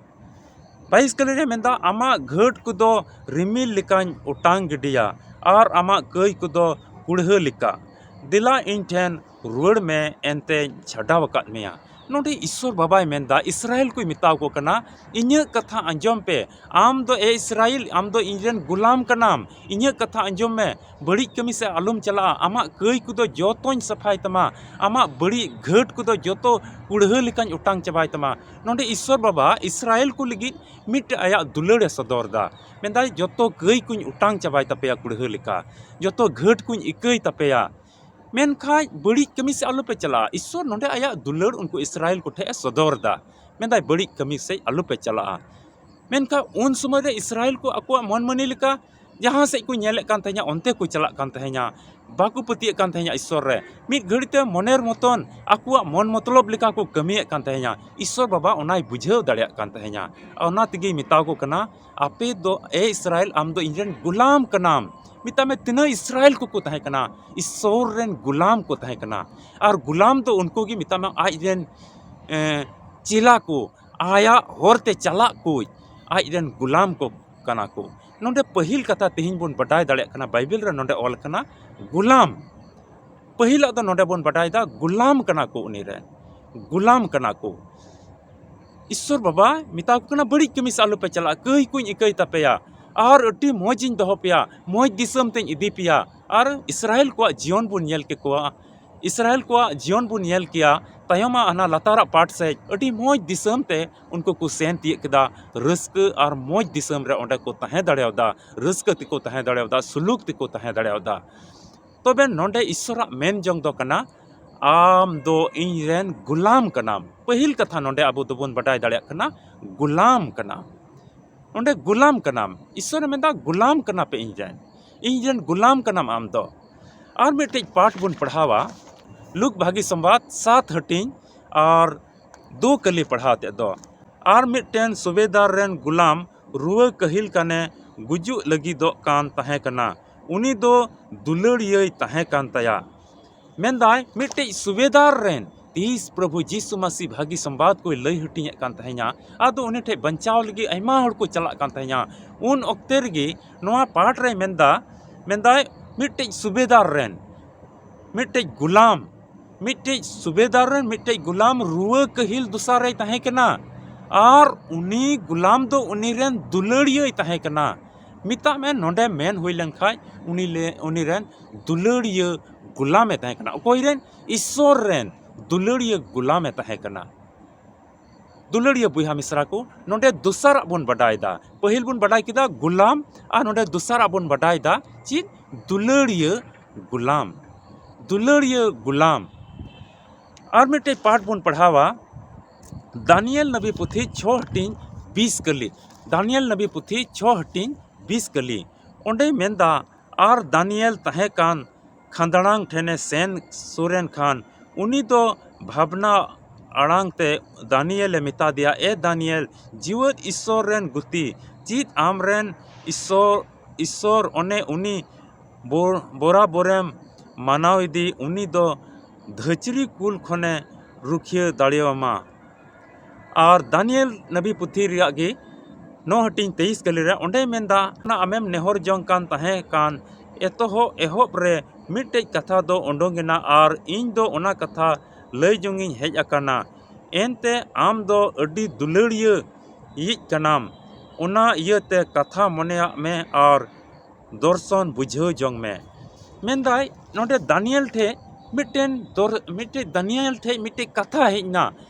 ᱵᱟᱭᱤᱥ ᱠᱟᱹᱞᱤ ᱨᱮ ᱢᱮᱱᱫᱟ, ᱟᱢᱟᱜ ᱜᱷᱟᱹᱴ ᱠᱚᱫᱚ ᱨᱤᱢᱤᱞ ᱞᱮᱠᱟᱧ ᱚᱴᱟᱝ ᱜᱤᱰᱤᱭᱟ, ᱟᱨ ᱟᱢᱟᱜ ᱠᱟᱹᱭ ᱠᱚᱫᱚ ᱠᱩᱲᱦᱟᱹ ᱞᱮᱠᱟ᱾ ᱫᱮᱞᱟ ᱤᱧ ᱴᱷᱮᱱ ᱨᱩᱣᱟᱹᱲ ᱢᱮ, ᱮᱱᱛᱮᱧ ᱪᱷᱟᱰᱟᱣ ᱟᱠᱟᱫ ᱢᱮᱭᱟ᱾ ᱱᱚᱰᱮ ᱤᱥᱥᱚᱨ ᱵᱟᱵᱟᱭ ᱢᱮᱱᱫᱟ, ᱤᱥᱨᱟᱭᱮᱞ ᱠᱚᱭ ᱢᱮᱛᱟᱣ ᱠᱚ ᱠᱟᱱᱟ, ᱤᱧᱟᱹᱜ ᱠᱟᱛᱷᱟ ᱟᱸᱡᱚᱢ ᱯᱮ᱾ ᱟᱢ ᱫᱚ, ᱮ ᱤᱥᱨᱟᱭᱮᱞ, ᱟᱢ ᱫᱚ ᱤᱧ ᱨᱮᱱ ᱜᱩᱞᱟᱢ ᱠᱟᱱᱟᱢ᱾ ᱤᱧᱟᱹᱜ ᱠᱟᱛᱷᱟ ᱟᱸᱡᱚᱢ ᱢᱮ᱾ ᱵᱟᱹᱲᱤᱡ ᱠᱟᱹᱢᱤ ᱥᱮᱫ ᱟᱞᱚᱢ ᱪᱟᱞᱟᱜᱼᱟ᱾ ᱟᱢᱟᱜ ᱠᱟᱹᱭ ᱠᱚᱫᱚ ᱡᱚᱛᱚᱧ ᱥᱟᱯᱷᱟᱭ ᱛᱟᱢᱟ᱾ ᱟᱢᱟᱜ ᱵᱟᱹᱲᱤᱡ ᱜᱷᱟᱹᱴ ᱠᱚᱫᱚ ᱡᱚᱛᱚ ᱠᱩᱲᱦᱟᱹ ᱞᱮᱠᱟᱧ ᱚᱴᱟᱝ ᱪᱟᱵᱟᱭ ᱛᱟᱢᱟ᱾ ᱱᱚᱰᱮ ᱤᱥᱥᱚᱨ ᱵᱟᱵᱟ ᱤᱥᱨᱟᱭᱮᱞ ᱠᱚ ᱞᱟᱹᱜᱤᱫ ᱢᱤᱫᱴᱮᱡ ᱟᱭᱟᱜ ᱫᱩᱞᱟᱹᱲ ᱮ ᱥᱚᱫᱚᱨ ᱮᱫᱟ᱾ ᱢᱮᱱᱫᱟᱭ, ᱡᱚᱛᱚ ᱠᱟᱹᱭ ᱠᱚᱧ ᱚᱴᱟᱝ ᱪᱟᱵᱟᱭ ᱛᱟᱯᱮᱭᱟ ᱠᱩᱲᱦᱟᱹ ᱞᱮᱠᱟ, ᱡᱚᱛᱚ ᱜᱷᱟᱹᱴ ᱠᱚᱧ ᱤᱠᱟᱹᱭ ᱛᱟᱯᱮᱭᱟ᱾ ᱢᱮᱱᱠᱷᱟᱡ ᱵᱟᱹᱲᱤᱡ ᱠᱟᱹᱢᱤ ᱥᱮᱫ ᱟᱞᱚᱯᱮ ᱪᱟᱞᱟᱜᱼᱟ᱾ ᱤᱥᱥᱚᱨ ᱱᱚᱰᱮ ᱟᱭᱟᱜ ᱫᱩᱞᱟᱹᱲ ᱩᱱᱠᱩ ᱤᱥᱨᱟᱭᱮᱞ ᱠᱚᱴᱷᱮᱡ ᱮ ᱥᱚᱫᱚᱨ ᱮᱫᱟ᱾ ᱢᱮᱱᱫᱟᱭ, ᱵᱟᱹᱲᱤᱡ ᱠᱟᱹᱢᱤ ᱥᱮᱫ ᱟᱞᱚᱯᱮ ᱪᱟᱞᱟᱜᱼᱟ᱾ ᱢᱮᱱᱠᱷᱟᱱ ᱩᱱ ᱥᱚᱢᱚᱭ ᱨᱮ ᱤᱥᱨᱟᱭᱮᱞ ᱠᱚ ᱟᱠᱚᱣᱟᱜ ᱢᱚᱱ ᱢᱟᱹᱱᱤ ᱞᱮᱠᱟ ᱡᱟᱦᱟᱸ ᱥᱮᱫ ᱠᱚ ᱧᱮᱞᱮᱫ ᱠᱟᱱ ᱛᱟᱦᱮᱸᱱᱟ, ᱚᱱᱛᱮ ᱠᱚ ᱪᱟᱞᱟᱜ ᱠᱟᱱ ᱛᱟᱦᱮᱸᱱᱟ᱾ ᱵᱟᱠᱚ ᱯᱟᱹᱛᱭᱟᱹᱜ ᱠᱟᱱ ᱛᱟᱦᱮᱸᱱᱟ ᱤᱥᱥᱚᱨ ᱨᱮ᱾ ᱢᱤᱫ ᱜᱷᱟᱹᱲᱤ ᱛᱮ ᱢᱚᱱᱮᱨ ᱢᱚᱛᱚᱱ ᱟᱠᱚᱣᱟᱜ ᱢᱚᱱ ᱢᱚᱛᱞᱚᱵ ᱞᱮᱠᱟ ᱠᱚ ᱠᱟᱹᱢᱤᱭᱮᱫ ᱠᱟᱱ ᱛᱟᱦᱮᱸᱱᱟ᱾ ᱤᱥᱥᱚᱨ ᱵᱟᱵᱟ ᱚᱱᱟᱭ ᱵᱩᱡᱷᱟᱹᱣ ᱫᱟᱲᱮᱭᱟᱜ ᱠᱟᱱ ᱛᱟᱦᱮᱸᱱᱟ᱾ ᱟᱨ ᱚᱱᱟ ᱛᱮᱜᱮᱭ ᱢᱮᱛᱟ ᱠᱚ ᱠᱟᱱᱟ, ᱟᱯᱮ ᱫᱚ, ᱮ ᱤᱥᱨᱟᱭᱮᱞ, ᱟᱢ ᱫᱚ ᱤᱧ ᱨᱮᱱ ᱜᱩᱞᱟᱢ ᱠᱟᱱᱟᱢ᱾ ᱢᱮᱛᱟᱜ ᱢᱮ, ᱛᱤᱱᱟᱹᱜ ᱤᱥᱨᱟᱭᱮᱞ ᱠᱚᱠᱚ ᱛᱟᱦᱮᱸ ᱠᱟᱱᱟ, ᱤᱥᱥᱚᱨ ᱨᱮᱱ ᱜᱩᱞᱟᱢ ᱠᱚ ᱛᱟᱦᱮᱸ ᱠᱟᱱᱟ᱾ ᱟᱨ ᱜᱩᱞᱟᱢ ᱫᱚ ᱩᱱᱠᱩ ᱜᱮ, ᱢᱮᱛᱟᱜ ᱢᱮ, ᱟᱡ ᱨᱮᱱ, ᱮ, ᱪᱮᱞᱟ ᱠᱚ, ᱟᱭᱟᱜ ᱦᱚᱨ ᱛᱮ ᱪᱟᱞᱟᱜ ᱠᱚ, ᱟᱡ ᱨᱮᱱ ᱜᱩᱞᱟᱢ ᱠᱚ ᱠᱟᱱᱟ ᱠᱚ᱾ ᱱᱚᱰᱮ ᱯᱟᱹᱦᱤᱞ ᱠᱟᱛᱷᱟ ᱛᱮᱦᱮᱧ ᱵᱚᱱ ᱵᱟᱰᱟᱭ ᱫᱟᱲᱮᱭᱟᱜ ᱠᱟᱱᱟ, ᱵᱟᱭᱵᱮᱞ ᱨᱮ ᱱᱚᱰᱮ ᱚᱞ ᱠᱟᱱᱟ ᱜᱩᱞᱟᱢ᱾ ᱯᱟᱹᱦᱤᱞᱟᱜ ᱫᱚ ᱱᱚᱰᱮ ᱵᱚᱱ ᱵᱟᱰᱟᱭ ᱫᱟ ᱜᱩᱞᱟᱢ ᱠᱟᱱᱟ ᱠᱚ ᱩᱱᱤ ᱨᱮᱱ᱾ ᱜᱩᱞᱟᱢ ᱠᱟᱱᱟ ᱠᱚ᱾ ᱤᱥᱥᱚᱨ ᱵᱟᱵᱟ ᱢᱮᱛᱟ ᱠᱚ ᱠᱟᱱᱟ, ᱵᱟᱹᱲᱤᱡ ᱠᱟᱹᱢᱤ ᱥᱮᱫ ᱟᱞᱚᱯᱮ ᱪᱟᱞᱟᱜᱼᱟ, ᱠᱟᱹᱭ ᱠᱚᱧ ᱤᱠᱟᱹᱭ ᱛᱟᱯᱮᱭᱟ, ᱟᱨ ᱟᱹᱰᱤ ᱢᱚᱡᱽ ᱤᱧ ᱫᱚᱦᱚ ᱯᱮᱭᱟ, ᱢᱚᱡᱽ ᱫᱤᱥᱚᱢ ᱛᱮᱧ ᱤᱫᱤ ᱯᱮᱭᱟ᱾ ᱟᱨ ᱤᱥᱨᱟᱭᱮᱞ ᱠᱚᱣᱟᱜ ᱡᱤᱭᱚᱱ ᱵᱚᱱ ᱧᱮᱞ ᱠᱮᱠᱚᱣᱟ, ᱤᱥᱨᱟᱭᱮᱞ ᱠᱚᱣᱟᱜ ᱡᱤᱭᱚᱱ ᱵᱚᱱ ᱧᱮᱞ ᱠᱮᱭᱟ, ᱛᱟᱭᱚᱢᱟᱜ ᱦᱟᱱᱟ ᱞᱟᱛᱟᱨᱟᱜ ᱯᱟᱴ ᱥᱮᱫ ᱟᱹᱰᱤ ᱢᱚᱡᱽ ᱫᱤᱥᱚᱢ ᱛᱮ ᱩᱱᱠᱩ ᱠᱚ ᱥᱮᱱ ᱛᱤᱭᱟᱹᱜ ᱠᱮᱫᱟ, ᱨᱟᱹᱥᱠᱟᱹ ᱟᱨ ᱢᱚᱡᱽ ᱫᱤᱥᱚᱢ ᱨᱮ ᱚᱸᱰᱮ ᱠᱚ ᱛᱟᱦᱮᱸ ᱫᱟᱲᱮᱭᱟᱫᱟ, ᱨᱟᱹᱥᱠᱟᱹ ᱛᱮᱠᱚ ᱛᱟᱦᱮᱸ ᱫᱟᱲᱮᱭᱟᱫᱟ, ᱥᱩᱞᱩᱠ ᱛᱮᱠᱚ ᱛᱟᱦᱮᱸ ᱫᱟᱲᱮᱭᱟᱫᱟ᱾ ᱛᱚᱵᱮ ᱱᱚᱰᱮ ᱤᱥᱥᱚᱨᱟᱜ ᱢᱮᱱ ᱡᱚᱝ ᱫᱚ ᱠᱟᱱᱟ, ᱟᱢ ᱫᱚ ᱤᱧ ᱨᱮᱱ ᱜᱩᱞᱟᱢ ᱠᱟᱱᱟᱢ᱾ ᱯᱟᱹᱦᱤᱞ ᱠᱟᱛᱷᱟ ᱱᱚᱰᱮ ᱟᱵᱚ ᱫᱚᱵᱚᱱ ᱵᱟᱰᱟᱭ ᱫᱟᱲᱮᱭᱟᱜ ᱠᱟᱱᱟ, ᱜᱩᱞᱟᱢ ᱠᱟᱱᱟᱢ᱾ ᱱᱚᱰᱮ ᱜᱩᱞᱟᱢ ᱠᱟᱱᱟᱢ, ᱤᱥᱥᱚᱨᱮ ᱢᱮᱱᱫᱟ, ᱜᱩᱞᱟᱢ ᱠᱟᱱᱟ ᱯᱮ ᱤᱧ ᱨᱮᱱ, ᱤᱧ ᱨᱮᱱ ᱜᱩᱞᱟᱢ ᱠᱟᱱᱟᱢ ᱟᱢ ᱫᱚ᱾ ᱟᱨ ᱢᱤᱫᱴᱮᱡ ᱯᱟᱴ ᱵᱚᱱ ᱯᱟᱲᱦᱟᱣᱟ, ᱞᱩᱠ ᱵᱷᱟᱹᱜᱤ ᱥᱚᱢᱵᱟᱫ ᱥᱟᱛ ᱦᱟᱹᱴᱤᱧ ᱟᱨ ᱫᱩ ᱠᱟᱹᱞᱤ ᱯᱟᱲᱦᱟᱣ ᱛᱮᱫ ᱫᱚ, ᱟᱨ ᱢᱤᱫᱴᱮᱱ ᱥᱩᱵᱮᱫᱟᱨ ᱨᱮᱱ ᱜᱩᱞᱟᱢ ᱨᱩᱣᱟᱹ ᱠᱟᱹᱦᱤᱞ ᱠᱟᱱᱮ ᱜᱩᱡᱩᱜ ᱞᱟᱹᱜᱤᱫᱚᱜ ᱠᱟᱱ ᱛᱟᱦᱮᱸ ᱠᱟᱱᱟ᱾ ᱩᱱᱤ ᱫᱚ ᱫᱩᱞᱟᱹᱲᱤᱭᱟᱹᱭ ᱛᱟᱦᱮᱸ ᱠᱟᱱ ᱛᱟᱭᱟ᱾ ᱢᱮᱱᱫᱟᱭ, ᱢᱤᱫᱴᱮᱡ ᱥᱩᱵᱮᱫᱟᱨ ᱨᱮᱱ, ᱛᱤᱥ ᱯᱨᱚᱵᱷᱩ ᱡᱤᱥᱩ ᱢᱟᱥᱤ ᱵᱷᱟᱹᱜᱤ ᱥᱚᱢᱵᱟᱫ ᱠᱚᱭ ᱞᱟᱹᱭ ᱦᱟᱹᱴᱤᱧᱮᱫ ᱠᱟᱱ ᱛᱟᱦᱮᱸᱧᱟ, ᱟᱫᱚ ᱩᱱᱤ ᱴᱷᱮᱡ ᱵᱟᱧᱪᱟᱣ ᱞᱟᱹᱜᱤᱫ ᱟᱭᱢᱟ ᱦᱚᱲ ᱠᱚ ᱪᱟᱞᱟᱜ ᱠᱟᱱ ᱛᱟᱦᱮᱸᱧᱟ᱾ ᱩᱱ ᱚᱠᱛᱮ ᱨᱮᱜᱮ ᱱᱚᱣᱟ ᱯᱟᱴ ᱨᱮᱭ ᱢᱮᱱᱫᱟ, ᱢᱮᱱᱫᱟᱭ, ᱢᱤᱫᱴᱮᱡ ᱥᱩᱵᱮᱫᱟᱨ ᱨᱮᱱ, ᱢᱤᱫᱴᱮᱡ ᱜᱩᱞᱟᱢ, ᱢᱤᱫᱴᱮᱡ ᱥᱩᱵᱮᱫᱟᱨ ᱨᱮᱱ ᱢᱤᱫᱴᱮᱡ ᱜᱩᱞᱟᱢ ᱨᱩᱣᱟᱹ ᱠᱟᱹᱦᱤᱞ ᱫᱚᱥᱟ ᱨᱮᱭ ᱛᱟᱦᱮᱸ ᱠᱟᱱᱟ᱾ ᱟᱨ ᱩᱱᱤ ᱜᱩᱞᱟᱢ ᱫᱚ ᱩᱱᱤ ᱨᱮᱱ ᱫᱩᱞᱟᱹᱲᱤᱭᱟᱹᱭ ᱛᱟᱦᱮᱸ ᱠᱟᱱᱟ᱾ ᱢᱮᱛᱟᱜ ᱢᱮ, ᱱᱚᱰᱮ ᱢᱮᱱ ᱦᱩᱭ ᱞᱮᱱᱠᱷᱟᱡ ᱩᱱᱤ ᱞᱮ, ᱩᱱᱤ ᱨᱮᱱ ᱫᱩᱞᱟᱹᱲᱤᱭᱟᱹ ᱜᱩᱞᱟᱢᱮ ᱛᱟᱦᱮᱸ ᱠᱟᱱᱟ᱾ ᱚᱠᱚᱭ ᱨᱮᱱ? ᱤᱥᱥᱚᱨ ᱨᱮᱱ ᱫᱩᱞᱟᱹᱲᱤᱭᱟᱹ ᱜᱩᱞᱟᱢᱮ ᱛᱟᱦᱮᱸ ᱠᱟᱱᱟ᱾ ᱫᱩᱞᱟᱹᱲᱤᱭᱟᱹ ᱵᱚᱭᱦᱟ ᱢᱤᱥᱨᱟ ᱠᱚ, ᱱᱚᱰᱮ ᱫᱚᱥᱟᱨᱟᱜ ᱵᱚᱱ ᱵᱟᱰᱟᱭ ᱫᱟ᱾ ᱯᱟᱹᱦᱤᱞ ᱵᱚᱱ ᱵᱟᱰᱟᱭ ᱠᱮᱫᱟ ᱜᱩᱞᱟᱢ, ᱟᱨ ᱱᱚᱰᱮ ᱫᱚᱥᱟᱨᱟᱜ ᱵᱚᱱ ᱵᱟᱰᱟᱭ ᱫᱟ ᱪᱮᱫ? ᱫᱩᱞᱟᱹᱲᱤᱭᱟᱹ ᱜᱩᱞᱟᱢ᱾ ᱫᱩᱞᱟᱹᱲᱤᱭᱟᱹ ᱜᱩᱞᱟᱢ᱾ ᱟᱨ ᱢᱤᱫᱴᱮᱡ ᱯᱟᱴ ᱵᱚᱱ ᱯᱟᱲᱦᱟᱣᱟ, ᱫᱟᱱᱤᱭᱮᱞ ᱱᱟᱵᱤ ᱯᱩᱛᱷᱤ ᱪᱷᱚ ᱦᱟᱹᱴᱤᱧ ᱵᱤᱥ ᱠᱟᱹᱞᱤ᱾ ᱫᱟᱱᱤᱭᱮᱞ ᱱᱟᱵᱤ ᱯᱩᱛᱷᱤ ᱪᱷᱚ ᱦᱟᱹᱴᱤᱧ ᱵᱤᱥ ᱠᱟᱹᱞᱤ᱾ ᱚᱸᱰᱮᱭ ᱢᱮᱱᱫᱟ, ᱟᱨ ᱫᱟᱱᱤᱭᱮᱞ ᱛᱟᱦᱮᱸ ᱠᱟᱱ ᱠᱷᱟᱸᱫᱽᱲᱟᱝ ᱴᱷᱮᱱᱮ ᱥᱮᱱ ᱥᱩᱨᱮᱱ ᱠᱷᱟᱱ, ᱩᱱᱤ ᱫᱚ ᱵᱷᱟᱵᱽᱱᱟ ᱟᱲᱟᱝ ᱛᱮ ᱫᱟᱱᱤᱭᱮᱞᱮ ᱢᱮᱛᱟ ᱫᱮᱭᱟ, ᱮ ᱫᱟᱱᱤᱭᱮᱞ, ᱡᱤᱣᱮᱫ ᱤᱥᱥᱚᱨ ᱨᱮᱱ ᱜᱩᱛᱤ, ᱪᱮᱫ ᱟᱢ ᱨᱮᱱ ᱤᱥᱥᱚᱨ, ᱤᱥᱥᱚᱨ ᱚᱱᱮ ᱩᱱᱤ ᱵᱚ-, ᱵᱚᱨᱟᱵᱚᱨᱮᱢ ᱢᱟᱱᱟᱣ ᱤᱫᱤ, ᱩᱱᱤ ᱫᱚ ᱫᱷᱟᱹᱪᱨᱤ ᱠᱩᱞ ᱠᱷᱚᱱᱮ ᱨᱩᱠᱷᱤᱭᱟᱹ ᱫᱟᱲᱮᱭᱟᱢᱟ? ᱟᱨ ᱫᱟᱱᱤᱭᱮᱞ ᱱᱟᱵᱤ ᱯᱩᱛᱷᱤ ᱨᱮᱭᱟᱜ ᱜᱮ ᱱᱚ ᱦᱟᱹᱴᱤᱧ ᱛᱮᱭᱤᱥ ᱠᱟᱹᱞᱤ ᱨᱮ ᱚᱸᱰᱮᱭ ᱢᱮᱱᱫᱟ, ᱚᱱᱟ ᱟᱢᱮᱢ ᱱᱮᱦᱚᱨ ᱡᱚᱝ ᱠᱟᱱ ᱛᱟᱦᱮᱸ ᱠᱟᱱ ᱮᱛᱚᱦᱚᱵ ᱮᱦᱚᱵ ᱨᱮ ᱢᱤᱫᱴᱮᱡ ᱠᱟᱛᱷᱟ ᱫᱚ ᱚᱰᱚᱝ ᱮᱱᱟ, ᱟᱨ ᱤᱧ ᱫᱚ ᱚᱱᱟ ᱠᱟᱛᱷᱟ ᱞᱟᱹᱭ ᱡᱚᱝᱤᱧ ᱦᱮᱡ ᱟᱠᱟᱱᱟ᱾ ᱮᱱᱛᱮ ᱟᱢ ᱫᱚ ᱟᱹᱰᱤ ᱫᱩᱞᱟᱹᱲᱤᱭᱟᱹ ᱤᱡ ᱠᱟᱱᱟᱢ, ᱚᱱᱟ ᱤᱭᱟᱹᱛᱮ ᱠᱟᱛᱷᱟ ᱢᱚᱱᱮᱭᱟᱜ ᱢᱮ ᱟᱨ ᱫᱚᱨᱥᱚᱱ ᱵᱩᱡᱷᱟᱹᱣ ᱡᱚᱝ ᱢᱮ᱾ ᱢᱮᱱᱫᱟᱭ ᱱᱚᱰᱮ ᱫᱟᱱᱤᱭᱮᱞ ᱴᱷᱮᱡ ᱢᱤᱫᱴᱮᱱ ᱫᱚᱨ-, ᱢᱤᱫᱴᱮᱡ ᱫᱟᱱᱤᱭᱮᱞ ᱴᱷᱮᱡ ᱢᱤᱫᱴᱮᱡ ᱠᱟᱛᱷᱟ ᱦᱮᱡ ᱮᱱᱟ᱾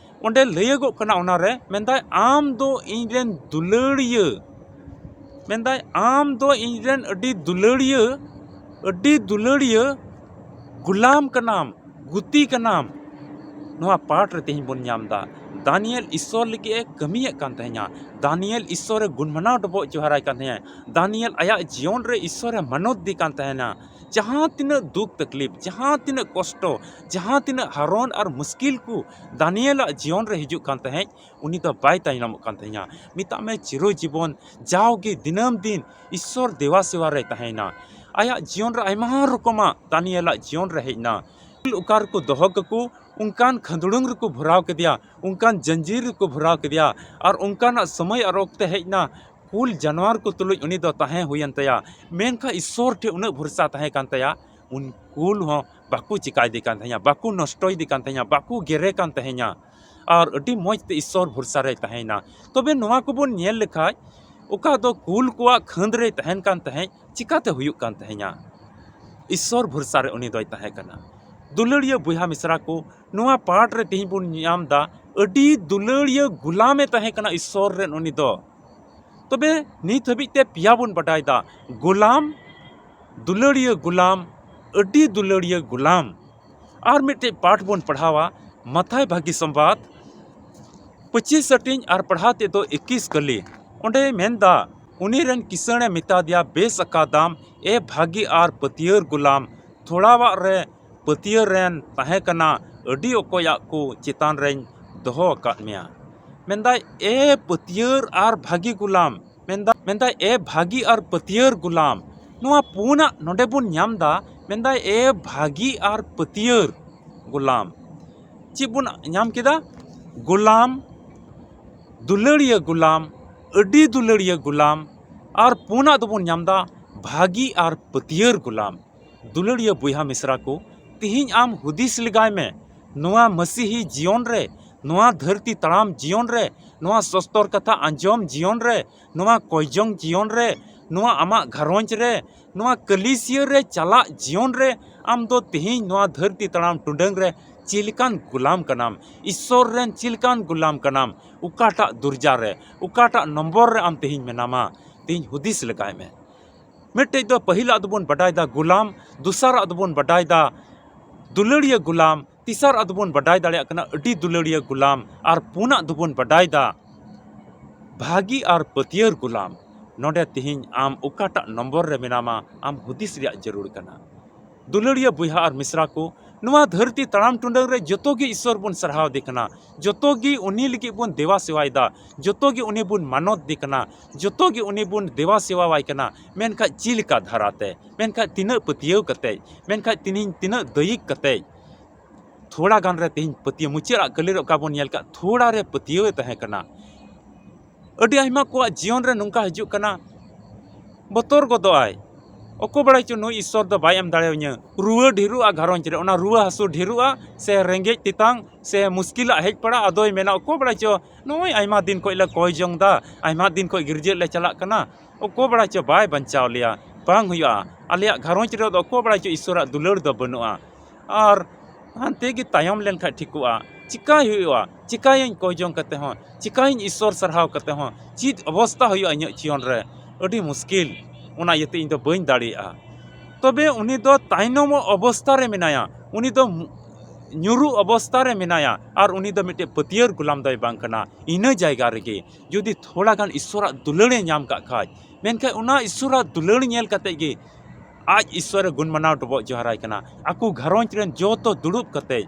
ᱚᱸᱰᱮ ᱞᱟᱹᱭᱟᱹᱜᱚᱜ ᱠᱟᱱᱟ ᱚᱱᱟᱨᱮ, ᱢᱮᱱᱫᱟᱭ, "ᱟᱢ ᱫᱚ ᱤᱧ ᱨᱮᱱ ᱫᱩᱞᱟᱹᱲᱤᱭᱟᱹ", ᱢᱮᱱᱫᱟᱭ, "ᱟᱢ ᱫᱚ ᱤᱧ ᱨᱮᱱ ᱟᱹᱰᱤ ᱫᱩᱞᱟᱹᱲᱤᱭᱟᱹ, ᱟᱹᱰᱤ ᱫᱩᱞᱟᱹᱲᱤᱭᱟᱹ ᱜᱩᱞᱟᱢ ᱠᱟᱱᱟᱢ, ᱜᱩᱛᱤ ᱠᱟᱱᱟᱢ᱾" ᱱᱚᱣᱟ ᱯᱟᱴ ᱨᱮ ᱛᱮᱦᱮᱧ ᱵᱚᱱ ᱧᱟᱢ ᱮᱫᱟ, ᱫᱟᱱᱤᱭᱮᱞ ᱤᱥᱥᱚᱨ ᱞᱟᱹᱜᱤᱫ ᱮ ᱠᱟᱹᱢᱤᱭᱮᱫ ᱠᱟᱱ ᱛᱟᱦᱮᱸᱱᱟ᱾ ᱫᱟᱱᱤᱭᱮᱞ ᱤᱥᱥᱚᱨ ᱮ ᱜᱩᱱ ᱢᱟᱱᱟᱣ ᱰᱚᱵᱚᱜ ᱡᱚᱦᱟᱨᱟᱭ ᱠᱟᱱ ᱛᱟᱦᱮᱸᱱᱟ᱾ ᱫᱟᱱᱤᱭᱮᱞ ᱟᱭᱟᱜ ᱡᱤᱭᱚᱱ ᱨᱮ ᱤᱥᱥᱚᱨ ᱮ ᱢᱟᱱᱚᱛ ᱫᱮ ᱠᱟᱱ ᱛᱟᱦᱮᱸᱱᱟ᱾ ᱡᱟᱦᱟᱸ ᱛᱤᱱᱟᱹᱜ ᱫᱩᱠ ᱛᱟᱠᱞᱤᱯ, ᱡᱟᱦᱟᱸ ᱛᱤᱱᱟᱹᱜ ᱠᱚᱥᱴᱚ, ᱡᱟᱦᱟᱸ ᱛᱤᱱᱟᱹᱜ ᱦᱟᱨᱚᱱ ᱟᱨ ᱢᱩᱥᱠᱤᱞ ᱠᱚ ᱫᱟᱱᱤᱭᱮᱞᱟᱜ ᱡᱤᱭᱚᱱ ᱨᱮ ᱦᱤᱡᱩᱜ ᱠᱟᱱ ᱛᱟᱦᱮᱸᱫ, ᱩᱱᱤ ᱫᱚ ᱵᱟᱭ ᱛᱟᱭᱱᱚᱢᱚᱜ ᱠᱟᱱ ᱛᱟᱦᱮᱸᱱᱟ᱾ ᱢᱮᱛᱟᱜ ᱢᱮ ᱪᱤᱨᱚ ᱡᱤᱵᱚᱱ ᱡᱟᱣᱜᱮ ᱫᱤᱱᱟᱹᱢ ᱫᱤᱱ ᱤᱥᱥᱚᱨ ᱫᱮᱣᱟ ᱥᱮᱣᱟ ᱨᱮᱭ ᱛᱟᱦᱮᱸᱭᱮᱱᱟ᱾ ᱟᱭᱟᱜ ᱡᱤᱭᱚᱱ ᱨᱮ ᱟᱭᱢᱟ ᱨᱚᱠᱚᱢᱟᱜ ᱫᱟᱱᱤᱭᱮᱞᱟᱜ ᱡᱤᱭᱚᱱ ᱨᱮ ᱦᱮᱡ ᱮᱱᱟ᱾ ᱚᱠᱟ ᱨᱮᱠᱚ ᱫᱚᱦᱚ ᱠᱟᱠᱚ, ᱚᱱᱠᱟᱱ ᱠᱷᱟᱹᱸᱫᱽᱲᱩᱝ ᱨᱮᱠᱚ ᱵᱷᱚᱨᱟᱣ ᱠᱮᱫᱮᱭᱟ, ᱚᱱᱠᱟᱱ ᱡᱟᱸᱡᱤᱨ ᱨᱮᱠᱚ ᱵᱷᱚᱨᱟᱣ ᱠᱮᱫᱮᱭᱟ, ᱟᱨ ᱚᱱᱠᱟᱱᱟᱜ ᱥᱚᱢᱚᱭ ᱟᱨ ᱚᱠᱛᱮ ᱦᱮᱡ ᱮᱱᱟ, ᱠᱩᱞ ᱡᱟᱱᱣᱟᱨ ᱠᱚ ᱛᱩᱞᱩᱡ ᱩᱱᱤ ᱫᱚ ᱛᱟᱦᱮᱸ ᱦᱩᱭᱮᱱ ᱛᱟᱭᱟ᱾ ᱢᱮᱱᱠᱷᱟᱱ ᱤᱥᱥᱚᱨ ᱴᱷᱮᱱ ᱩᱱᱟᱹᱜ ᱵᱷᱚᱨᱥᱟ ᱛᱟᱦᱮᱸ ᱠᱟᱱ ᱛᱟᱭᱟ, ᱩᱱ ᱠᱩᱞ ᱦᱚᱸ ᱵᱟᱠᱚ ᱪᱤᱠᱟᱭᱮᱫᱮ ᱠᱟᱱ ᱛᱟᱦᱮᱸᱭᱟ, ᱵᱟᱠᱚ ᱱᱚᱥᱴᱚᱭᱮᱫᱮ ᱠᱟᱱ ᱛᱟᱦᱮᱸᱭᱟ, ᱵᱟᱠᱚ ᱜᱮᱨᱮ ᱠᱟᱱ ᱛᱟᱦᱮᱸᱭᱟ, ᱟᱨ ᱟᱹᱰᱤ ᱢᱚᱡᱽ ᱛᱮ ᱤᱥᱥᱚᱨ ᱵᱷᱚᱨᱥᱟ ᱨᱮᱭ ᱛᱟᱦᱮᱸᱭᱮᱱᱟ᱾ ᱛᱚᱵᱮ ᱱᱚᱣᱟ ᱠᱚᱵᱚᱱ ᱧᱮᱞ ᱞᱮᱠᱷᱟᱡ, ᱚᱠᱟ ᱫᱚ ᱠᱩᱞ ᱠᱚᱣᱟᱜ ᱠᱷᱟᱹᱸᱫᱽ ᱨᱮᱭ ᱛᱟᱦᱮᱱ ᱠᱟᱱ ᱛᱟᱦᱮᱸᱫ, ᱪᱤᱠᱟᱛᱮ ᱦᱩᱭᱩᱜ ᱠᱟᱱ ᱛᱟᱦᱮᱸᱭᱟ? ᱤᱥᱥᱚᱨ ᱵᱷᱚᱨᱥᱟ ᱨᱮ ᱩᱱᱤ ᱫᱚᱭ ᱛᱟᱦᱮᱸ ᱠᱟᱱᱟ᱾ ᱫᱩᱞᱟᱹᱲᱤᱭᱟᱹ ᱵᱚᱭᱦᱟ ᱢᱤᱥᱨᱟ ᱠᱚ, ᱱᱚᱣᱟ ᱯᱟᱴ ᱨᱮ ᱛᱮᱦᱮᱧ ᱵᱚᱱ ᱧᱟᱢ ᱮᱫᱟ, ᱟᱹᱰᱤ ᱫᱩᱞᱟᱹᱲᱤᱭᱟᱹ ᱜᱩᱞᱟᱢᱮ ᱛᱟᱦᱮᱸ ᱠᱟᱱᱟ ᱤᱥᱥᱚᱨ ᱨᱮᱱ ᱩᱱᱤ ᱫᱚ᱾ ᱛᱚᱵᱮ ᱱᱤᱛ ᱦᱟᱹᱵᱤᱡ ᱛᱮ ᱯᱮᱭᱟ ᱵᱚᱱ ᱵᱟᱰᱟᱭ ᱮᱫᱟ, ᱜᱩᱞᱟᱢ, ᱫᱩᱞᱟᱹᱲᱤᱭᱟᱹ ᱜᱩᱞᱟᱢ, ᱟᱹᱰᱤ ᱫᱩᱞᱟᱹᱲᱤᱭᱟᱹ ᱜᱩᱞᱟᱢ᱾ ᱟᱨ ᱢᱤᱫᱴᱮᱡ ᱯᱟᱴ ᱵᱚᱱ ᱯᱟᱲᱦᱟᱣᱟ, ᱢᱟᱛᱷᱟᱭ ᱵᱷᱟᱹᱜᱤ ᱥᱚᱢᱵᱟᱫ ᱯᱚᱸᱪᱤᱥ ᱦᱟᱹᱴᱤᱧ ᱟᱨ ᱯᱟᱲᱦᱟᱣ ᱛᱮᱫ ᱫᱚ ᱮᱠᱤᱥ ᱠᱟᱹᱞᱤ᱾ ᱚᱸᱰᱮᱭ ᱢᱮᱱᱫᱟ, ᱩᱱᱤ ᱨᱮᱱ ᱠᱤᱥᱟᱹᱬᱮ ᱢᱮᱛᱟ ᱫᱮᱭᱟ, "ᱵᱮᱥ ᱟᱠᱟᱫᱟᱢ, ᱮ ᱵᱷᱟᱹᱜᱤ ᱟᱨ ᱯᱟᱹᱛᱭᱟᱹᱨ ᱜᱩᱞᱟᱢ, ᱛᱷᱚᱲᱟᱣᱟᱜ ᱨᱮ ᱯᱟᱹᱛᱭᱟᱹᱨ ᱨᱮᱱ ᱛᱟᱦᱮᱸ ᱠᱟᱱᱟ, ᱟᱹᱰᱤ ᱚᱠᱚᱭᱟᱜ ᱠᱚ ᱪᱮᱛᱟᱱ ᱨᱮᱧ ᱫᱚᱦᱚ ᱟᱠᱟᱫ ᱢᱮᱭᱟ᱾" ᱢᱮᱱᱫᱟᱭ, ᱮ ᱯᱟᱹᱛᱭᱟᱹᱨ ᱟᱨ ᱵᱷᱟᱹᱜᱤ ᱜᱩᱞᱟᱢ, ᱢᱮᱱᱫᱟ, ᱢᱮᱱᱫᱟᱭ, ᱮ ᱵᱷᱟᱹᱜᱤ ᱟᱨ ᱯᱟᱹᱛᱭᱟᱹᱨ ᱜᱩᱞᱟᱢ᱾ ᱱᱚᱣᱟ ᱯᱩᱱᱟᱜ ᱱᱚᱰᱮ ᱵᱚᱱ ᱧᱟᱢ ᱮᱫᱟ, ᱢᱮᱱᱫᱟᱭ, ᱮ ᱵᱷᱟᱹᱜᱤ ᱟᱨ ᱯᱟᱹᱛᱭᱟᱹᱨ ᱜᱩᱞᱟᱢ᱾ ᱪᱮᱫ ᱵᱚᱱ ᱧᱟᱢ ᱠᱮᱫᱟ? ᱜᱩᱞᱟᱢ, ᱫᱩᱞᱟᱹᱲᱤᱭᱟᱹ ᱜᱩᱞᱟᱢ, ᱟᱹᱰᱤ ᱫᱩᱞᱟᱹᱲᱤᱭᱟᱹ ᱜᱩᱞᱟᱢ, ᱟᱨ ᱯᱩᱱᱟᱜ ᱫᱚᱵᱚᱱ ᱧᱟᱢ ᱮᱫᱟ ᱵᱷᱟᱹᱜᱤ ᱟᱨ ᱯᱟᱹᱛᱭᱟᱹᱨ ᱜᱩᱞᱟᱢ᱾ ᱫᱩᱞᱟᱹᱲᱤᱭᱟᱹ ᱵᱚᱭᱦᱟ ᱢᱤᱥᱨᱟ ᱠᱚ, ᱛᱤᱦᱤᱧ ᱟᱢ ᱦᱩᱫᱤᱥ ᱞᱮᱜᱟᱭ ᱢᱮ, ᱱᱚᱣᱟ ᱢᱟᱹᱥᱤᱦᱤ ᱡᱤᱭᱚᱱ ᱨᱮ, ᱱᱚᱣᱟ ᱫᱷᱟᱹᱨᱛᱤ ᱛᱟᱲᱟᱢ ᱡᱤᱭᱚᱱ ᱨᱮ, ᱱᱚᱣᱟ ᱥᱚᱥᱛᱚᱨ ᱠᱟᱛᱷᱟ ᱟᱸᱡᱚᱢ ᱡᱤᱭᱚᱱ ᱨᱮ, ᱱᱚᱣᱟ ᱠᱚᱭᱡᱚᱝ ᱡᱤᱭᱚᱱ ᱨᱮ, ᱱᱚᱣᱟ ᱟᱢᱟᱜ ᱜᱷᱟᱨᱚᱸᱡᱽ ᱨᱮ, ᱱᱚᱣᱟ ᱠᱟᱹᱞᱤᱥᱤᱭᱟᱹ ᱨᱮ ᱪᱟᱞᱟᱜ ᱡᱤᱭᱚᱱ ᱨᱮ ᱟᱢ ᱫᱚ ᱛᱮᱦᱮᱧ ᱱᱚᱣᱟ ᱫᱷᱟᱹᱨᱛᱤ ᱛᱟᱲᱟᱢ ᱴᱩᱰᱟᱹᱝ ᱨᱮ ᱪᱮᱫ ᱞᱮᱠᱟᱱ ᱜᱩᱞᱟᱢ ᱠᱟᱱᱟᱢ? ᱤᱥᱥᱚᱨ ᱨᱮᱱ ᱪᱮᱫ ᱞᱮᱠᱟᱱ ᱜᱩᱞᱟᱢ ᱠᱟᱱᱟᱢ? ᱚᱠᱟᱴᱟᱜ ᱫᱚᱨᱡᱟ ᱨᱮ, ᱚᱠᱟᱴᱟᱜ ᱱᱚᱢᱵᱚᱨ ᱨᱮ ᱟᱢ ᱛᱮᱦᱮᱧ ᱢᱮᱱᱟᱢᱟ? ᱛᱮᱦᱮᱧ ᱦᱩᱫᱤᱥ ᱞᱮᱜᱟᱭ ᱢᱮ᱾ ᱢᱤᱫᱴᱮᱡ ᱫᱚ ᱯᱟᱹᱦᱤᱞᱟᱜ ᱫᱚᱵᱚᱱ ᱵᱟᱰᱟᱭ ᱫᱟ ᱜᱩᱞᱟᱢ, ᱫᱚᱥᱟᱨᱟᱜ ᱫᱚᱵᱚᱱ ᱵᱟᱰᱟᱭ ᱫᱟ ᱫᱩᱞᱟᱹᱲᱤᱭᱟᱹ ᱜᱩᱞᱟᱢ, ᱛᱮᱥᱟᱨᱟᱜ ᱫᱚᱵᱚᱱ ᱵᱟᱰᱟᱭ ᱫᱟᱲᱮᱭᱟᱜ ᱠᱟᱱᱟ ᱟᱹᱰᱤ ᱫᱩᱞᱟᱹᱲᱤᱭᱟᱹ ᱜᱩᱞᱟᱢ, ᱟᱨ ᱯᱩᱱᱟᱜ ᱫᱚᱵᱚᱱ ᱵᱟᱰᱟᱭ ᱫᱟ ᱵᱷᱟᱹᱜᱤ ᱟᱨ ᱯᱟᱹᱛᱭᱟᱹᱨ ᱜᱩᱞᱟᱢ᱾ ᱱᱚᱰᱮ ᱛᱮᱦᱮᱧ ᱟᱢ ᱚᱠᱟᱴᱟᱜ ᱱᱚᱢᱵᱚᱨ ᱨᱮ ᱢᱮᱱᱟᱢᱟ, ᱟᱢ ᱦᱩᱫᱤᱥ ᱨᱮᱭᱟᱜ ᱡᱟᱹᱨᱩᱲ ᱠᱟᱱᱟ᱾ ᱫᱩᱞᱟᱹᱲᱤᱭᱟᱹ ᱵᱚᱭᱦᱟ ᱟᱨ ᱢᱤᱥᱨᱟ ᱠᱚ, ᱱᱚᱣᱟ ᱫᱷᱟᱹᱨᱛᱤ ᱛᱟᱲᱟᱢ ᱴᱩᱰᱟᱹᱝ ᱨᱮ ᱡᱚᱛᱚ ᱜᱮ ᱤᱥᱥᱚᱨ ᱵᱚᱱ ᱥᱟᱨᱦᱟᱣ ᱫᱮ ᱠᱟᱱᱟ, ᱡᱚᱛᱚ ᱜᱮ ᱩᱱᱤ ᱞᱟᱹᱜᱤᱫ ᱵᱚᱱ ᱫᱮᱵᱟ ᱥᱮᱣᱟᱭᱮᱫᱟ, ᱡᱚᱛᱚ ᱜᱮ ᱩᱱᱤ ᱵᱚᱱ ᱢᱟᱱᱚᱛ ᱫᱮ ᱠᱟᱱᱟ, ᱡᱚᱛᱚ ᱜᱮ ᱩᱱᱤ ᱵᱚᱱ ᱫᱮᱵᱟ ᱥᱮᱣᱟᱣᱟᱭ ᱠᱟᱱᱟ᱾ ᱢᱮᱱᱠᱷᱟᱡ ᱪᱮᱫ ᱞᱮᱠᱟ ᱫᱷᱟᱨᱟᱛᱮ? ᱢᱮᱱᱠᱷᱟᱡ ᱛᱤᱱᱟᱹᱜ ᱯᱟᱹᱛᱭᱟᱹᱣ ᱠᱟᱛᱮᱡ? ᱢᱮᱱᱠᱷᱟᱡ ᱛᱤᱱᱤᱧ ᱛᱤᱱᱟᱹᱜ ᱫᱟᱹᱭᱤᱠ ᱠᱟᱛᱮᱡ? ᱛᱷᱚᱲᱟ ᱜᱟᱱ ᱨᱮ ᱛᱮᱦᱮᱧ ᱯᱟᱹᱛᱭᱟᱹᱣ, ᱢᱩᱪᱟᱹᱫ ᱟᱜ ᱠᱟᱹᱞᱤ ᱨᱮ ᱚᱠᱟ ᱵᱚᱱ ᱧᱮᱞ ᱠᱟᱜ, ᱛᱷᱚᱲᱟ ᱨᱮ ᱯᱟᱹᱛᱭᱟᱹᱣ ᱮ ᱛᱟᱦᱮᱸ ᱠᱟᱱᱟ᱾ ᱟᱹᱰᱤ ᱟᱭᱢᱟ ᱠᱚᱣᱟᱜ ᱡᱤᱭᱚᱱ ᱨᱮ ᱱᱚᱝᱠᱟ ᱦᱤᱡᱩᱜ ᱠᱟᱱᱟ, ᱵᱚᱛᱚᱨ ᱜᱚᱫᱚᱜ ᱟᱭ, ᱚᱠᱚᱭ ᱵᱟᱲᱟᱭ ᱪᱚ ᱱᱩᱭ ᱤᱥᱥᱚᱨ ᱫᱚ ᱵᱟᱭ ᱮᱢ ᱫᱟᱲᱮᱣᱟᱹᱧᱟᱹ᱾ ᱨᱩᱣᱟᱹ ᱰᱷᱮᱨᱚᱜᱼᱟ ᱜᱷᱟᱨᱚᱸᱡᱽ ᱨᱮ, ᱚᱱᱟ ᱨᱩᱣᱟᱹ ᱦᱟᱹᱥᱩ ᱰᱷᱮᱨᱚᱜᱼᱟ, ᱥᱮ ᱨᱮᱸᱜᱮᱡ ᱛᱮᱛᱟᱝ ᱥᱮ ᱢᱩᱥᱠᱤᱞᱟᱜ ᱦᱮᱡ ᱯᱟᱲᱟᱜᱼᱟ᱾ ᱟᱫᱚᱭ ᱢᱮᱱᱟ, ᱚᱠᱚᱭ ᱵᱟᱲᱟᱭ ᱪᱚ ᱱᱚᱜᱼᱚᱭ ᱟᱭᱢᱟ ᱫᱤᱱ ᱠᱷᱚᱡ ᱞᱮ ᱠᱚᱭ ᱡᱚᱝ ᱫᱟ, ᱟᱭᱢᱟ ᱫᱤᱱ ᱠᱷᱚᱡ ᱜᱤᱨᱡᱟᱹᱜ ᱞᱮ ᱪᱟᱞᱟᱜ ᱠᱟᱱᱟ, ᱚᱠᱚᱭ ᱵᱟᱲᱟᱭ ᱪᱚ ᱵᱟᱭ ᱵᱟᱧᱪᱟᱣ ᱞᱮᱭᱟ, ᱵᱟᱝ ᱦᱩᱭᱩᱜᱼᱟ᱾ ᱟᱞᱮᱭᱟᱜ ᱜᱷᱟᱨᱚᱸᱡᱽ ᱨᱮᱫᱚ ᱚᱠᱚᱭ ᱵᱟᱲᱟᱭ ᱪᱚ ᱤᱥᱥᱚᱨᱟᱜ ᱫᱩᱞᱟᱹᱲ ᱫᱚ ᱵᱟᱹᱱᱩᱜᱼᱟ, ᱟᱨ ᱦᱟᱱᱛᱮ ᱜᱮ ᱛᱟᱭᱚᱢ ᱞᱮᱱᱠᱷᱟᱡ ᱴᱷᱤᱠᱚᱜᱼᱟ᱾ ᱪᱤᱠᱟᱭ ᱦᱩᱭᱩᱜᱼᱟ? ᱪᱤᱠᱟᱭᱟᱹᱧ ᱠᱚᱭ ᱡᱚᱝ ᱠᱟᱛᱮ ᱦᱚᱸ? ᱪᱤᱠᱟᱭᱟᱹᱧ ᱤᱥᱥᱚᱨ ᱥᱟᱨᱦᱟᱣ ᱠᱟᱛᱮ ᱦᱚᱸ? ᱪᱮᱫ ᱚᱵᱚᱥᱛᱟ ᱦᱩᱭᱩᱜᱼᱟ ᱤᱧᱟᱹᱜ ᱡᱤᱭᱚᱱ ᱨᱮ? ᱟᱹᱰᱤ ᱢᱩᱥᱠᱤᱞ᱾ ᱚᱱᱟ ᱤᱭᱟᱹᱛᱮ ᱤᱧ ᱫᱚ ᱵᱟᱹᱧ ᱫᱟᱲᱮᱭᱟᱜᱼᱟ᱾ ᱛᱚᱵᱮ ᱩᱱᱤ ᱫᱚ ᱛᱟᱭᱱᱚᱢᱚᱜ ᱚᱵᱚᱥᱛᱟ ᱨᱮ ᱢᱮᱱᱟᱭᱟ, ᱩᱱᱤ ᱫᱚ ᱧᱩᱨᱩᱜ ᱚᱵᱚᱥᱛᱟ ᱨᱮ ᱢᱮᱱᱟᱭᱟ, ᱟᱨ ᱩᱱᱤ ᱫᱚ ᱢᱤᱫᱴᱮᱡ ᱯᱟᱹᱛᱭᱟᱹᱨ ᱜᱩᱞᱟᱢ ᱫᱚᱭ ᱵᱟᱝ ᱠᱟᱱᱟ᱾ ᱤᱱᱟᱹ ᱡᱟᱭᱜᱟ ᱨᱮᱜᱮ ᱡᱩᱫᱤ ᱛᱷᱚᱲᱟ ᱜᱟᱱ ᱤᱥᱥᱚᱨᱟᱜ ᱫᱩᱞᱟᱹᱲᱮ ᱧᱟᱢ ᱠᱟᱜ ᱠᱷᱟᱡ, ᱢᱮᱱᱠᱷᱟᱡ ᱚᱱᱟ ᱤᱥᱥᱚᱨᱟᱜ ᱫᱩᱞᱟᱹᱲ ᱧᱮᱞ ᱠᱟᱛᱮ ᱜᱮ ᱟᱡ ᱤᱥᱥᱚᱨᱮ ᱜᱩᱱ ᱢᱟᱱᱟᱣ ᱰᱚᱵᱚᱜ ᱡᱚᱦᱟᱨᱟᱭ ᱠᱟᱱᱟ᱾ ᱟᱠᱚ ᱜᱷᱟᱨᱚᱸᱡᱽ ᱨᱮᱱ ᱡᱚᱛᱚ ᱫᱩᱲᱩᱵ ᱠᱟᱛᱮ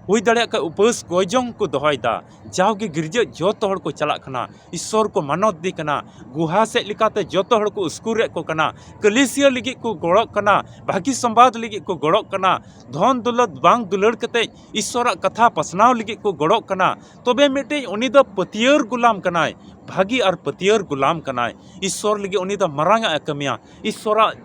ᱦᱩᱭ ᱫᱟᱲᱮᱭᱟᱜ ᱠᱷᱟᱡ ᱩᱯᱟᱹᱥ ᱠᱚᱭ ᱡᱚᱝ ᱠᱚ ᱫᱚᱦᱚᱭᱮᱫᱟ᱾ ᱡᱟᱣᱜᱮ ᱜᱤᱨᱡᱟᱹ ᱡᱚᱛᱚ ᱦᱚᱲ ᱠᱚ ᱪᱟᱞᱟᱜ ᱠᱟᱱᱟ, ᱤᱥᱥᱚᱨ ᱠᱚ ᱢᱟᱱᱚᱛ ᱫᱤ ᱠᱟᱱᱟ, ᱜᱩᱦᱟ ᱥᱮᱫ ᱞᱮᱠᱟᱛᱮ ᱡᱚᱛᱚ ᱦᱚᱲ ᱠᱚ ᱩᱥᱠᱩᱨᱮᱫ ᱠᱚ ᱠᱟᱱᱟ, ᱠᱟᱹᱞᱤᱥᱤᱭᱟᱹ ᱞᱟᱹᱜᱤᱫ ᱠᱚ ᱜᱚᱲᱚᱜ ᱠᱟᱱᱟ, ᱵᱷᱟᱹᱜᱤ ᱥᱚᱢᱵᱟᱫ ᱞᱟᱹᱜᱤᱫ ᱠᱚ ᱜᱚᱲᱚᱜ ᱠᱟᱱᱟ, ᱫᱷᱚᱱ ᱫᱚᱞᱚᱛ ᱵᱟᱝ ᱫᱩᱞᱟᱹᱲ ᱠᱟᱛᱮ ᱤᱥᱥᱚᱨᱟᱜ ᱠᱟᱛᱷᱟ ᱯᱟᱥᱱᱟᱣ ᱞᱟᱹᱜᱤᱫ ᱠᱚ ᱜᱚᱲᱚᱜ ᱠᱟᱱᱟ᱾ ᱛᱚᱵᱮ ᱢᱤᱫᱴᱮᱡ ᱩᱱᱤ ᱫᱚ ᱯᱟᱹᱛᱭᱟᱹᱨ ᱜᱩᱞᱟᱢ ᱠᱟᱱᱟᱭ, ᱵᱷᱟᱹᱜᱤ ᱟᱨ ᱯᱟᱹᱛᱭᱟᱹᱨ ᱜᱩᱞᱟᱢ ᱠᱟᱱᱟᱭ᱾ ᱤᱥᱥᱚᱨ ᱞᱟᱹᱜᱤᱫ ᱩᱱᱤ ᱫᱚ ᱢᱟᱨᱟᱝ ᱟᱜ ᱮ ᱠᱟᱹᱢᱤᱭᱟ, ᱤᱥᱥᱚᱨᱟᱜ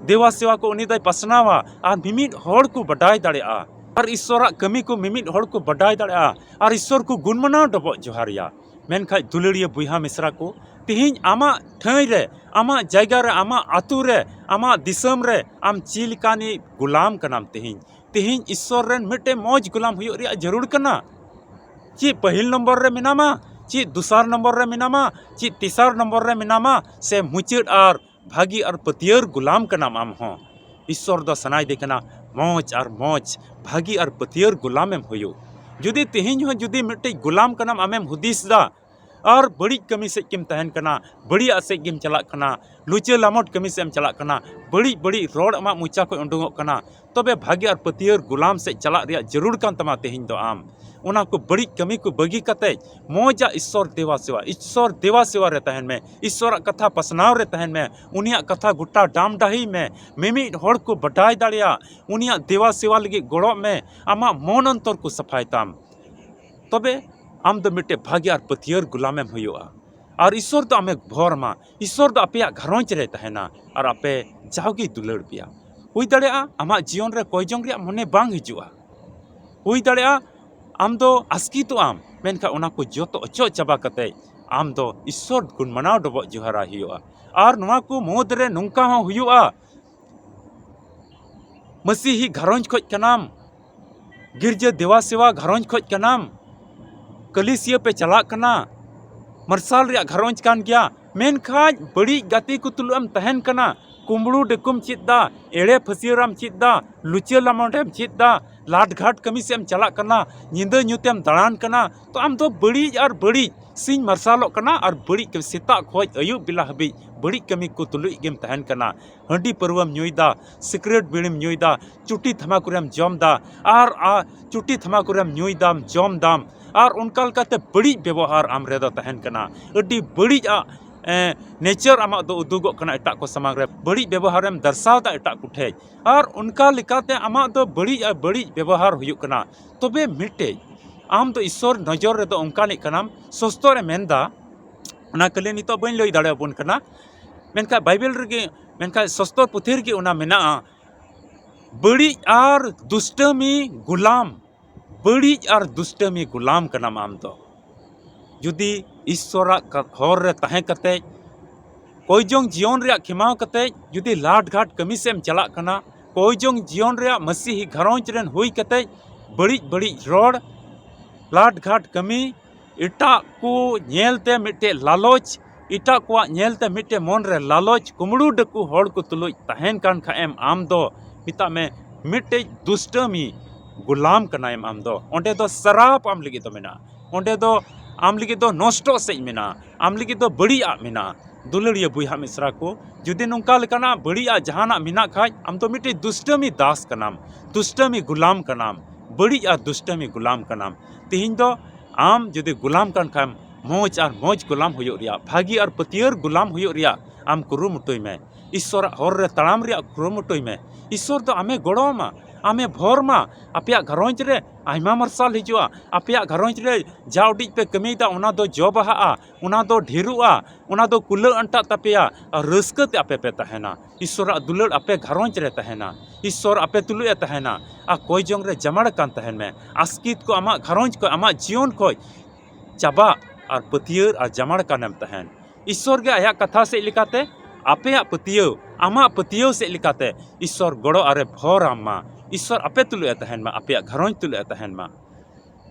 ᱫᱮᱵᱟ ᱥᱮᱣᱟ ᱠᱚ ᱩᱱᱤ ᱫᱚᱭ ᱯᱟᱥᱱᱟᱣᱟ, ᱟᱨ ᱢᱤᱢᱤᱫ ᱦᱚᱲ ᱠᱚ ᱵᱟᱰᱟᱭ ᱫᱟᱲᱮᱭᱟᱜᱼᱟ᱾ ᱟᱨ ᱤᱥᱥᱚᱨᱟᱜ ᱠᱟᱹᱢᱤ ᱠᱚ ᱢᱤᱢᱤᱫ ᱦᱚᱲ ᱠᱚ ᱵᱟᱰᱟᱭ ᱫᱟᱲᱮᱭᱟᱜᱼᱟ ᱟᱨ ᱤᱥᱥᱚᱨ ᱠᱚ ᱜᱩᱱ ᱢᱟᱱᱟᱣ ᱰᱚᱵᱚᱜ ᱡᱚᱦᱟᱨᱮᱭᱟ᱾ ᱢᱮᱱᱠᱷᱟᱡ ᱫᱩᱞᱟᱹᱲᱤᱭᱟᱹ ᱵᱚᱭᱦᱟ ᱢᱤᱥᱨᱟ ᱠᱚ, ᱛᱮᱦᱮᱧ ᱟᱢᱟᱜ ᱴᱷᱟᱹᱭ ᱨᱮ, ᱟᱢᱟᱜ ᱡᱟᱭᱜᱟ ᱨᱮ, ᱟᱢᱟᱜ ᱟᱹᱛᱩ ᱨᱮ, ᱟᱢᱟᱜ ᱫᱤᱥᱚᱢ ᱨᱮ ᱟᱢ ᱪᱮᱫ ᱞᱮᱠᱟᱱᱤᱡ ᱜᱩᱞᱟᱢ ᱠᱟᱱᱟᱢ? ᱛᱮᱦᱮᱧ, ᱛᱮᱦᱮᱧ ᱤᱥᱥᱚᱨ ᱨᱮᱱ ᱢᱤᱫᱴᱮᱱ ᱢᱚᱡᱽ ᱜᱩᱞᱟᱢ ᱦᱩᱭᱩᱜ ᱨᱮᱭᱟᱜ ᱡᱟᱹᱨᱩᱲ ᱠᱟᱱᱟ᱾ ᱪᱮᱫ ᱯᱟᱹᱦᱤᱞ ᱱᱚᱢᱵᱚᱨ ᱨᱮ ᱢᱮᱱᱟᱢᱟ, ᱪᱮᱫ ᱫᱚᱥᱟᱨ ᱱᱚᱢᱵᱚᱨ ᱨᱮ ᱢᱮᱱᱟᱢᱟ, ᱪᱮᱫ ᱛᱮᱥᱟᱨ ᱱᱚᱢᱵᱚᱨ ᱨᱮ ᱢᱮᱱᱟᱢᱟ, ᱥᱮ ᱢᱩᱪᱟᱹᱫ ᱟᱨ ᱵᱷᱟᱹᱜᱤ ᱟᱨ ᱯᱟᱹᱛᱭᱟᱹᱨ ᱜᱩᱞᱟᱢ ᱠᱟᱱᱟᱢ ᱟᱢ ᱦᱚᱸ? ᱤᱥᱥᱚᱨ ᱫᱚ ᱥᱟᱱᱟᱭᱮᱫᱮ ᱠᱟᱱᱟ ᱢᱚᱡᱽ ᱟᱨ ᱢᱚᱡᱽ, ᱵᱷᱟᱹᱜᱤ ᱟᱨ ᱯᱟᱹᱛᱭᱟᱹᱨ ᱜᱩᱞᱟᱢᱮᱢ ᱦᱩᱭᱩᱜ᱾ ᱡᱩᱫᱤ ᱛᱮᱦᱮᱧ ᱦᱚᱸ ᱡᱩᱫᱤ ᱢᱤᱫᱴᱮᱡ ᱜᱩᱞᱟᱢ ᱠᱟᱱᱟᱢ ᱟᱢᱮᱢ ᱦᱩᱫᱤᱥ ᱫᱟ ᱟᱨ ᱵᱟᱹᱲᱤᱡ ᱠᱟᱹᱢᱤ ᱥᱮᱫ ᱜᱮᱢ ᱛᱟᱦᱮᱱ ᱠᱟᱱᱟ, ᱵᱟᱹᱲᱤᱡᱟᱜ ᱥᱮᱫ ᱜᱮᱢ ᱪᱟᱞᱟᱜ ᱠᱟᱱᱟ, ᱞᱩᱪᱟᱹ ᱞᱟᱢᱚᱴ ᱠᱟᱹᱢᱤ ᱥᱮᱫ ᱮᱢ ᱪᱟᱞᱟᱜ ᱠᱟᱱᱟ, ᱵᱟᱹᱲᱤᱡ ᱵᱟᱹᱲᱤᱡ ᱨᱚᱲ ᱟᱢᱟᱜ ᱢᱚᱪᱟ ᱠᱷᱚᱱ ᱩᱰᱩᱝᱚᱜ ᱠᱟᱱᱟ, ᱛᱚᱵᱮ ᱵᱷᱟᱹᱜᱤ ᱟᱨ ᱯᱟᱹᱛᱭᱟᱹᱨ ᱜᱩᱞᱟᱢ ᱥᱮᱫ ᱪᱟᱞᱟᱜ ᱨᱮᱭᱟᱜ ᱡᱟᱹᱨᱩᱲ ᱠᱟᱱ ᱛᱟᱢᱟ ᱛᱮᱦᱮᱧ ᱫᱚ ᱟᱢ᱾ ᱚᱱᱟ ᱠᱚ ᱵᱟᱹᱲᱤᱡ ᱠᱟᱹᱢᱤ ᱠᱚ ᱵᱟᱹᱜᱤ ᱠᱟᱛᱮ ᱢᱚᱡᱟᱜ ᱤᱥᱥᱚᱨ ᱫᱮᱵᱟ ᱥᱮᱣᱟ, ᱤᱥᱥᱚᱨ ᱫᱮᱵᱟ ᱥᱮᱣᱟ ᱨᱮ ᱛᱟᱦᱮᱱ ᱢᱮ, ᱤᱥᱥᱚᱨᱟᱜ ᱠᱟᱛᱷᱟ ᱯᱟᱥᱱᱟᱣ ᱨᱮ ᱛᱟᱦᱮᱱ ᱢᱮ, ᱩᱱᱤᱭᱟᱜ ᱠᱟᱛᱷᱟ ᱜᱚᱴᱟ ᱰᱟᱢ ᱰᱟᱹᱦᱤ ᱢᱮ, ᱢᱤᱢᱤᱫ ᱦᱚᱲ ᱠᱚ ᱵᱟᱰᱟᱭ ᱫᱟᱲᱮᱭᱟᱜ, ᱩᱱᱤᱭᱟᱜ ᱫᱮᱵᱟ ᱥᱮᱣᱟ ᱞᱟᱹᱜᱤᱫ ᱜᱚᱲᱚᱜ ᱢᱮ, ᱟᱢᱟᱜ ᱢᱚᱱ ᱚᱱᱛᱚᱨ ᱠᱚ ᱥᱟᱯᱷᱟᱭ ᱛᱟᱢ᱾ ᱛᱚᱵᱮ ᱟᱢ ᱫᱚ ᱢᱤᱫᱴᱮᱡ ᱵᱷᱟᱹᱜᱤ ᱟᱨ ᱯᱟᱹᱛᱭᱟᱹᱨ ᱜᱩᱞᱟᱢᱮᱢ ᱦᱩᱭᱩᱜᱼᱟ᱾ ᱟᱨ ᱤᱥᱥᱚᱨ ᱫᱚ ᱟᱢᱮ ᱵᱷᱚᱨ ᱟᱢᱟ, ᱤᱥᱥᱚᱨ ᱫᱚ ᱟᱯᱮᱭᱟᱜ ᱜᱷᱟᱨᱚᱸᱡᱽ ᱨᱮ ᱛᱟᱦᱮᱱᱟ ᱟᱨ ᱟᱯᱮ ᱡᱟᱣᱜᱮ ᱫᱩᱞᱟᱹᱲ ᱯᱮᱭᱟ᱾ ᱦᱩᱭ ᱫᱟᱲᱮᱭᱟᱜᱼᱟ ᱟᱢᱟᱜ ᱡᱤᱭᱚᱱ ᱨᱮ ᱠᱚᱭ ᱡᱚᱝ ᱨᱮᱭᱟᱜ ᱢᱚᱱᱮ ᱵᱟᱝ ᱦᱤᱡᱩᱜᱼᱟ, ᱦᱩᱭ ᱫᱟᱲᱮᱭᱟᱜᱼᱟ ᱟᱢ ᱫᱚ ᱟᱥᱠᱤᱛᱚᱜ ᱟᱢ, ᱢᱮᱱᱠᱷᱟᱱ ᱚᱱᱟ ᱠᱚ ᱡᱚᱛᱚ ᱚᱪᱚᱜ ᱪᱟᱵᱟ ᱠᱟᱛᱮ ᱟᱢ ᱫᱚ ᱤᱥᱥᱚᱨ ᱜᱩᱱ ᱢᱟᱱᱟᱣ ᱰᱚᱵᱚᱜ ᱡᱚᱦᱟᱨᱟᱭ ᱦᱩᱭᱩᱜᱼᱟ᱾ ᱟᱨ ᱱᱚᱣᱟ ᱠᱚ ᱢᱩᱫᱽ ᱨᱮ ᱱᱚᱝᱠᱟ ᱦᱚᱸ ᱦᱩᱭᱩᱜᱼᱟ, ᱢᱟᱹᱥᱤᱦᱤ ᱜᱷᱟᱨᱚᱸᱡᱽ ᱠᱷᱚᱡ ᱠᱟᱱᱟᱢ, ᱜᱤᱨᱡᱟᱹ ᱫᱮᱣᱟ ᱥᱮᱣᱟ ᱜᱷᱟᱨᱚᱸᱡᱽ ᱠᱷᱚᱡ ᱠᱟᱱᱟᱢ, ᱠᱟᱹᱞᱤᱥᱤᱭᱟᱹ ᱯᱮ ᱪᱟᱞᱟᱜ ᱠᱟᱱᱟ, ᱢᱟᱨᱥᱟᱞ ᱨᱮᱭᱟᱜ ᱜᱷᱟᱨᱚᱸᱡᱽ ᱠᱟᱱ ᱜᱮᱭᱟ, ᱢᱮᱱᱠᱷᱟᱱ ᱵᱟᱹᱲᱤᱡ ᱜᱟᱛᱮ ᱠᱚ ᱛᱩᱞᱩᱡ ᱮᱢ ᱛᱟᱦᱮᱱ ᱠᱟᱱᱟ, ᱠᱩᱢᱵᱽᱲᱩ ᱰᱟᱹᱠᱩᱢ ᱪᱮᱫ ᱫᱟ, ᱮᱲᱮ ᱯᱷᱟᱹᱥᱭᱟᱹᱨᱟᱢ ᱪᱮᱫ ᱫᱟ, ᱞᱩᱪᱟᱹ ᱞᱟᱢᱚᱰᱮᱢ ᱪᱮᱫ ᱫᱟ, ᱞᱟᱴ ᱜᱷᱟᱴ ᱠᱟᱹᱢᱤ ᱥᱮᱫ ᱮᱢ ᱪᱟᱞᱟᱜ ᱠᱟᱱᱟ, ᱧᱤᱫᱟᱹ ᱧᱩᱛᱮᱢ ᱫᱟᱬᱟᱱ ᱠᱟᱱᱟ, ᱛᱚ ᱟᱢ ᱫᱚ ᱵᱟᱹᱲᱤᱡ ᱟᱨ ᱵᱟᱹᱲᱤᱡ ᱥᱤᱧ ᱢᱟᱨᱥᱟᱞᱚᱜ ᱠᱟᱱᱟ ᱟᱨ ᱵᱟᱹᱲᱤᱡ ᱠᱟᱹᱢᱤ ᱥᱮᱛᱟᱜ ᱠᱷᱚᱡ ᱟᱹᱭᱩᱵ ᱵᱮᱞᱟ ᱦᱟᱹᱵᱤᱡ ᱵᱟᱹᱲᱤᱡ ᱠᱟᱹᱢᱤ ᱠᱚ ᱛᱩᱞᱩᱡ ᱜᱮᱢ ᱛᱟᱦᱮᱱ ᱠᱟᱱᱟ᱾ ᱦᱟᱺᱰᱤ ᱯᱟᱹᱨᱣᱟᱹᱢ ᱧᱩᱭᱫᱟ, ᱥᱤᱠᱨᱮᱴ ᱵᱤᱲᱤᱢ ᱧᱩᱭᱫᱟ, ᱪᱩᱴᱤ ᱛᱷᱟᱢᱟᱠᱩᱨᱮᱢ ᱡᱚᱢᱫᱟ, ᱟᱨ, ᱟᱨ ᱪᱩᱴᱤ ᱛᱷᱟᱢᱟᱠᱩᱨᱮᱢ ᱧᱩᱭᱫᱟᱢ, ᱡᱚᱢᱫᱟᱢ, ᱟᱨ ᱚᱱᱠᱟ ᱞᱮᱠᱟᱛᱮ ᱵᱟᱹᱲᱤᱡ ᱵᱮᱵᱚᱦᱟᱨ ᱟᱢ ᱨᱮᱫᱚ ᱛᱟᱦᱮᱱ ᱠᱟᱱᱟ᱾ ᱟᱹᱰᱤ ᱵᱟᱹᱲᱤᱡᱟᱜ, ᱮ, ᱱᱮᱪᱟᱨ ᱟᱢᱟᱜ ᱫᱚ ᱩᱫᱩᱜᱚᱜ ᱠᱟᱱᱟ ᱮᱴᱟᱜ ᱠᱚ ᱥᱟᱢᱟᱝ ᱨᱮ, ᱵᱟᱹᱲᱤᱡ ᱵᱮᱵᱚᱦᱟᱨᱮᱢ ᱫᱟᱨᱥᱟᱣᱫᱟ ᱮᱴᱟᱜ ᱠᱚᱴᱷᱮᱡ, ᱟᱨ ᱚᱱᱠᱟ ᱞᱮᱠᱟᱛᱮ ᱟᱢᱟᱜ ᱫᱚ ᱵᱟᱹᱲᱤᱡ ᱟᱨ ᱵᱟᱹᱲᱤᱡ ᱵᱮᱵᱚᱦᱟᱨ ᱦᱩᱭᱩᱜ ᱠᱟᱱᱟ᱾ ᱛᱚᱵᱮ ᱢᱤᱫᱴᱮᱡ, ᱟᱢ ᱫᱚ ᱤᱥᱥᱚᱨ ᱱᱚᱡᱚᱨ ᱨᱮᱫᱚ ᱚᱱᱠᱟᱱᱤᱡ ᱠᱟᱱᱟᱢ, ᱥᱚᱥᱛᱚᱨ ᱮ ᱢᱮᱱᱫᱟ, ᱚᱱᱟ ᱠᱷᱟᱹᱞᱤ ᱱᱤᱛᱚᱜ ᱵᱟᱹᱧ ᱞᱟᱹᱭ ᱫᱟᱲᱮᱭᱟᱵᱚᱱ ᱠᱟᱱᱟ, ᱢᱮᱱᱠᱷᱟᱱ ᱵᱟᱭᱵᱮᱞ ᱨᱮᱜᱮ, ᱢᱮᱱᱠᱷᱟᱱ ᱥᱚᱥᱛᱚᱨ ᱯᱩᱛᱷᱤ ᱨᱮᱜᱮ ᱚᱱᱟ ᱢᱮᱱᱟᱜᱼᱟ᱾ ᱵᱟᱹᱲᱤᱡ ᱟᱨ ᱫᱩᱥᱴᱟᱹᱢᱤ ᱜᱩᱞᱟᱢ, ᱵᱟᱹᱲᱤᱡ ᱟᱨ ᱫᱩᱥᱴᱟᱹᱢᱤ ᱜᱩᱞᱟᱢ ᱠᱟᱱᱟᱢ ᱟᱢ ᱫᱚ᱾ ᱡᱩᱫᱤ ᱤᱥᱥᱚᱨᱟᱜ ᱠᱟ-, ᱦᱚᱨ ᱨᱮ ᱛᱟᱦᱮᱸ ᱠᱟᱛᱮ ᱠᱚᱭᱡᱚᱝ ᱡᱤᱭᱚᱱ ᱨᱮᱭᱟᱜ ᱠᱷᱮᱢᱟᱣ ᱠᱟᱛᱮ ᱡᱩᱫᱤ ᱞᱟᱴ ᱜᱷᱟᱴ ᱠᱟᱹᱢᱤ ᱥᱮᱫ ᱮᱢ ᱪᱟᱞᱟᱜ ᱠᱟᱱᱟ, ᱠᱚᱭᱡᱚᱝ ᱡᱤᱭᱚᱱ ᱨᱮᱭᱟᱜ ᱢᱟᱹᱥᱤᱦᱤ ᱜᱷᱟᱨᱚᱸᱡᱽ ᱨᱮᱱ ᱦᱩᱭ ᱠᱟᱛᱮ ᱵᱟᱹᱲᱤᱡ ᱵᱟᱹᱲᱤᱡ ᱨᱚᱲ, ᱞᱟᱴ ᱜᱷᱟᱴ ᱠᱟᱹᱢᱤ, ᱮᱴᱟᱜ ᱠᱚ ᱧᱮᱞ ᱛᱮ ᱢᱤᱫᱴᱮᱡ ᱞᱟᱞᱚᱪ, ᱮᱴᱟᱜ ᱠᱚᱣᱟᱜ ᱧᱮᱞ ᱛᱮ ᱢᱤᱫᱴᱮᱡ ᱢᱚᱱ ᱨᱮ ᱞᱟᱞᱚᱪ, ᱠᱩᱢᱵᱽᱲᱩ ᱰᱟᱹᱠᱩ ᱦᱚᱲ ᱠᱚ ᱛᱩᱞᱩᱡ ᱛᱟᱦᱮᱱ ᱠᱟᱱ ᱠᱷᱟᱡ ᱮᱢ ᱟᱢ ᱫᱚ, ᱢᱮᱛᱟᱜ ᱢᱮ, ᱢᱤᱫᱴᱮᱡ ᱫᱩᱥᱴᱟᱹᱢᱤ ᱜᱩᱞᱟᱢ ᱠᱟᱱᱟᱭᱮᱢ ᱟᱢ ᱫᱚ᱾ ᱚᱸᱰᱮ ᱫᱚ ᱥᱟᱨᱟᱯ ᱟᱢ ᱞᱟᱹᱜᱤᱫ ᱫᱚ ᱢᱮᱱᱟᱜᱼᱟ, ᱚᱸᱰᱮ ᱫᱚ ᱟᱢ ᱞᱟᱹᱜᱤᱫ ᱫᱚ ᱱᱚᱥᱴᱚᱜ ᱥᱮᱫ ᱢᱮᱱᱟᱜᱼᱟ, ᱟᱢ ᱞᱟᱹᱜᱤᱫ ᱫᱚ ᱵᱟᱹᱲᱤᱡ ᱟᱜ ᱢᱮᱱᱟᱜᱼᱟ, ᱫᱩᱞᱟᱹᱲᱤᱭᱟᱹ ᱵᱚᱭᱦᱟ ᱢᱤᱥᱨᱟ ᱠᱚ᱾ ᱡᱩᱫᱤ ᱱᱚᱝᱠᱟ ᱞᱮᱠᱟᱱᱟᱜ ᱵᱟᱹᱲᱤᱡ ᱟᱜ ᱡᱟᱦᱟᱱᱟᱜ ᱢᱮᱱᱟᱜ ᱠᱷᱟᱡ, ᱟᱢ ᱫᱚ ᱢᱤᱫᱴᱮᱡ ᱫᱩᱥᱴᱟᱹᱢᱤ ᱫᱟᱥ ᱠᱟᱱᱟᱢ, ᱫᱩᱥᱴᱟᱹᱢᱤ ᱜᱩᱞᱟᱢ ᱠᱟᱱᱟᱢ, ᱵᱟᱹᱲᱤᱡ ᱟᱨ ᱫᱩᱥᱴᱟᱹᱢᱤ ᱜᱩᱞᱟᱢ ᱠᱟᱱᱟᱢ᱾ ᱛᱤᱦᱤᱧ ᱫᱚ ᱟᱢ ᱡᱩᱫᱤ ᱜᱩᱞᱟᱢ ᱠᱟᱱ ᱠᱷᱟᱱ, ᱢᱚᱡᱽ ᱟᱨ ᱢᱚᱡᱽ ᱜᱩᱞᱟᱢ ᱦᱩᱭᱩᱜ ᱨᱮᱭᱟᱜ, ᱵᱷᱟᱹᱜᱤ ᱟᱨ ᱯᱟᱹᱛᱭᱟᱹᱨ ᱜᱩᱞᱟᱢ ᱦᱩᱭᱩᱜ ᱨᱮᱭᱟᱜ ᱟᱢ ᱠᱩᱨᱩᱢᱩᱴᱩᱭ ᱢᱮ᱾ ᱤᱥᱥᱚᱨᱟᱜ ᱦᱚᱨ ᱨᱮ ᱛᱟᱲᱟᱢ ᱨᱮᱭᱟᱜ ᱠᱩᱨᱩᱢᱩᱴᱩᱭ ᱢᱮ᱾ ᱤᱥᱥᱚᱨ ᱫᱚ ᱟᱢᱮ ᱜᱚᱲᱚ ᱟᱢᱟ, ᱟᱢᱮ ᱵᱷᱚᱨ ᱢᱟ᱾ ᱟᱯᱮᱭᱟᱜ ᱜᱷᱟᱨᱚᱸᱡᱽ ᱨᱮ ᱟᱭᱢᱟ ᱢᱟᱨᱥᱟᱞ ᱦᱤᱡᱩᱜᱼᱟ᱾ ᱟᱯᱮᱭᱟᱜ ᱜᱷᱟᱨᱚᱸᱡᱽ ᱨᱮ ᱡᱟ ᱩᱰᱤᱡ ᱯᱮ ᱠᱟᱹᱢᱤᱭᱮᱫᱟ, ᱚᱱᱟ ᱫᱚ ᱡᱚ ᱵᱟᱦᱟᱜᱼᱟ, ᱚᱱᱟ ᱫᱚ ᱰᱷᱮᱨᱚᱜᱼᱟ, ᱚᱱᱟ ᱫᱚ ᱠᱩᱞᱟᱹᱜ ᱟᱱᱴᱟᱜ ᱛᱟᱯᱮᱭᱟ᱾ ᱟᱨ ᱨᱟᱹᱥᱠᱟᱹ ᱛᱮ ᱟᱯᱮ ᱯᱮ ᱛᱟᱦᱮᱱᱟ᱾ ᱤᱥᱥᱚᱨᱟᱜ ᱫᱩᱞᱟᱹᱲ ᱟᱯᱮ ᱜᱷᱟᱨᱚᱸᱡᱽ ᱨᱮ ᱛᱟᱦᱮᱱᱟ᱾ ᱤᱥᱥᱚᱨ ᱟᱯᱮ ᱛᱩᱞᱩᱡ ᱮ ᱛᱟᱦᱮᱱᱟ᱾ ᱟᱨ ᱠᱚᱭ ᱡᱚᱝ ᱨᱮ ᱡᱟᱢᱟᱲ ᱟᱠᱟᱱ ᱛᱟᱦᱮᱱ ᱢᱮ᱾ ᱟᱥᱠᱤᱛ ᱠᱚ ᱟᱢᱟᱜ ᱜᱷᱟᱨᱚᱸᱡᱽ ᱠᱷᱚᱡ, ᱟᱢᱟᱜ ᱡᱤᱭᱚᱱ ᱠᱷᱚᱡ ᱪᱟᱵᱟᱜ ᱟᱨ ᱯᱟᱹᱛᱭᱟᱹᱨ ᱟᱨ ᱡᱟᱢᱟᱲ ᱟᱠᱟᱱᱮᱢ ᱛᱟᱦᱮᱱ᱾ ᱤᱥᱥᱚᱨ ᱜᱮ ᱟᱭᱟᱜ ᱠᱟᱛᱷᱟ ᱥᱮᱫ ᱞᱮᱠᱟᱛᱮ, ᱟᱯᱮᱭᱟᱜ ᱯᱟᱹᱛᱭᱟᱹᱣ, ᱟᱢᱟᱜ ᱯᱟᱹᱛᱭᱟᱹᱣ ᱥᱮᱫ ᱞᱮᱠᱟᱛᱮ ᱤᱥᱥᱚᱨ ᱜᱚᱲᱚ ᱟᱨᱮ ᱵᱷᱚᱨ ᱟᱢ ᱢᱟ᱾ ᱤᱥᱥᱚᱨ ᱟᱯᱮ ᱛᱩᱞᱩᱡ ᱮ ᱛᱟᱦᱮᱱ ᱢᱟ, ᱟᱯᱮᱭᱟᱜ ᱜᱷᱟᱨᱚᱸᱡᱽ ᱛᱩᱞᱩᱡ ᱮ ᱛᱟᱦᱮᱱ ᱢᱟ᱾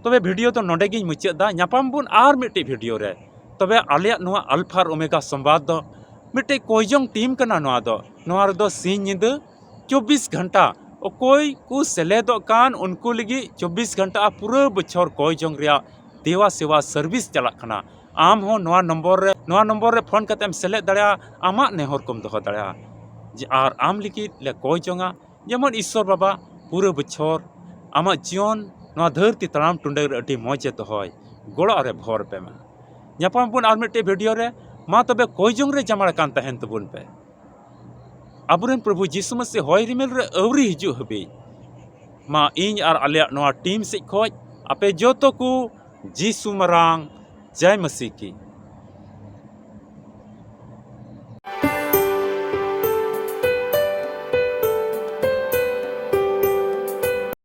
ᱛᱚᱵᱮ ᱵᱷᱤᱰᱤᱭᱳ ᱫᱚ ᱱᱚᱰᱮ ᱜᱤᱧ ᱢᱩᱪᱟᱹᱫ ᱫᱟ᱾ ᱧᱟᱯᱟᱢ ᱵᱚᱱ ᱟᱨ ᱢᱤᱫᱴᱤᱡ ᱵᱷᱤᱰᱤᱭᱳ ᱨᱮ᱾ ᱛᱚᱵᱮ ᱟᱞᱮᱭᱟᱜ ᱱᱚᱣᱟ ᱟᱞᱯᱷᱟ ᱟᱨ ᱳᱢᱮᱜᱟ ᱥᱚᱢᱵᱟᱫ ᱫᱚ ᱢᱤᱫᱴᱮᱡ ᱠᱚᱭᱡᱚᱝ ᱴᱤᱢ ᱠᱟᱱᱟ᱾ ᱱᱚᱣᱟ ᱫᱚ, ᱱᱚᱣᱟ ᱨᱮᱫᱚ ᱥᱤᱧ ᱧᱤᱫᱟᱹ ᱪᱚᱵᱵᱤᱥ ᱜᱷᱚᱱᱴᱟ ᱚᱠᱚᱭ ᱠᱚ ᱥᱮᱞᱮᱫᱚᱜ ᱠᱟᱱ ᱩᱱᱠᱩ ᱞᱟᱹᱜᱤᱫ ᱪᱚᱵᱵᱤᱥ ᱜᱷᱚᱱᱴᱟ ᱟᱨ ᱯᱩᱨᱟᱹ ᱵᱚᱪᱷᱚᱨ ᱠᱚᱭᱡᱚᱝ ᱨᱮᱭᱟᱜ ᱫᱮᱣᱟ ᱥᱮᱣᱟ ᱥᱟᱨᱵᱷᱤᱥ ᱪᱟᱞᱟᱜ ᱠᱟᱱᱟ᱾ ᱟᱢ ᱦᱚᱸ ᱱᱚᱣᱟ ᱱᱚᱢᱵᱚᱨ ᱨᱮ, ᱱᱚᱣᱟ ᱱᱚᱢᱵᱚᱨ ᱨᱮ ᱯᱷᱳᱱ ᱠᱟᱛᱮᱢ ᱥᱮᱞᱮᱫ ᱫᱟᱲᱮᱭᱟᱜᱼᱟ, ᱟᱢᱟᱜ ᱱᱮᱦᱚᱨ ᱠᱚᱢ ᱫᱚᱦᱚ ᱫᱟᱲᱮᱭᱟᱜᱼᱟ᱾ ᱡᱮ ᱟᱨ ᱟᱢ ᱞᱟᱹᱜᱤᱫ ᱞᱮ ᱠᱚᱭ ᱡᱚᱝᱟ, ᱡᱮᱢᱚᱱ ᱤᱥᱥᱚᱨ ᱵᱟᱵᱟ ᱯᱩᱨᱟᱹ ᱵᱚᱪᱷᱚᱨ ᱟᱢᱟᱜ ᱡᱤᱭᱚᱱ ᱱᱚᱣᱟ ᱫᱷᱟᱹᱨᱛᱤ ᱛᱟᱲᱟᱢ ᱴᱩᱰᱟᱹᱜ ᱨᱮ ᱟᱹᱰᱤ ᱢᱚᱡᱽ ᱮ ᱫᱚᱦᱚᱭ, ᱜᱚᱲᱚ ᱟᱨᱮ ᱵᱷᱚᱨ ᱯᱮ ᱢᱟ᱾ ᱧᱟᱯᱟᱢ ᱵᱚᱱ ᱟᱨ ᱢᱤᱫᱴᱮᱡ ᱵᱷᱤᱰᱤᱭᱳ ᱨᱮ᱾ ᱢᱟ ᱛᱚᱵᱮ ᱠᱚᱭ ᱡᱚᱝ ᱨᱮ ᱡᱟᱢᱟᱲ ᱟᱠᱟᱱ ᱛᱟᱦᱮᱱ ᱛᱟᱵᱚᱱ ᱯᱮ᱾ ᱟᱵᱚᱨᱮᱱ ᱯᱨᱚᱵᱷᱩ ᱡᱤᱥᱩ ᱢᱟᱹᱥᱤ ᱦᱚᱭ ᱨᱤᱢᱤᱞ ᱨᱮ ᱟᱹᱣᱨᱤ ᱦᱤᱡᱩᱜ ᱦᱟᱹᱵᱤᱡ, ᱢᱟ ᱤᱧ ᱟᱨ ᱟᱞᱮᱭᱟᱜ ᱱᱚᱣᱟ ᱴᱤᱢ ᱥᱮᱫ ᱠᱷᱚᱡ ᱟᱯᱮ ᱡᱚᱛᱚ ᱠᱚ ᱡᱤᱥᱩ ᱢᱟᱨᱟᱝ ᱡᱟᱭ ᱢᱟᱹᱥᱤ ᱠᱤ᱾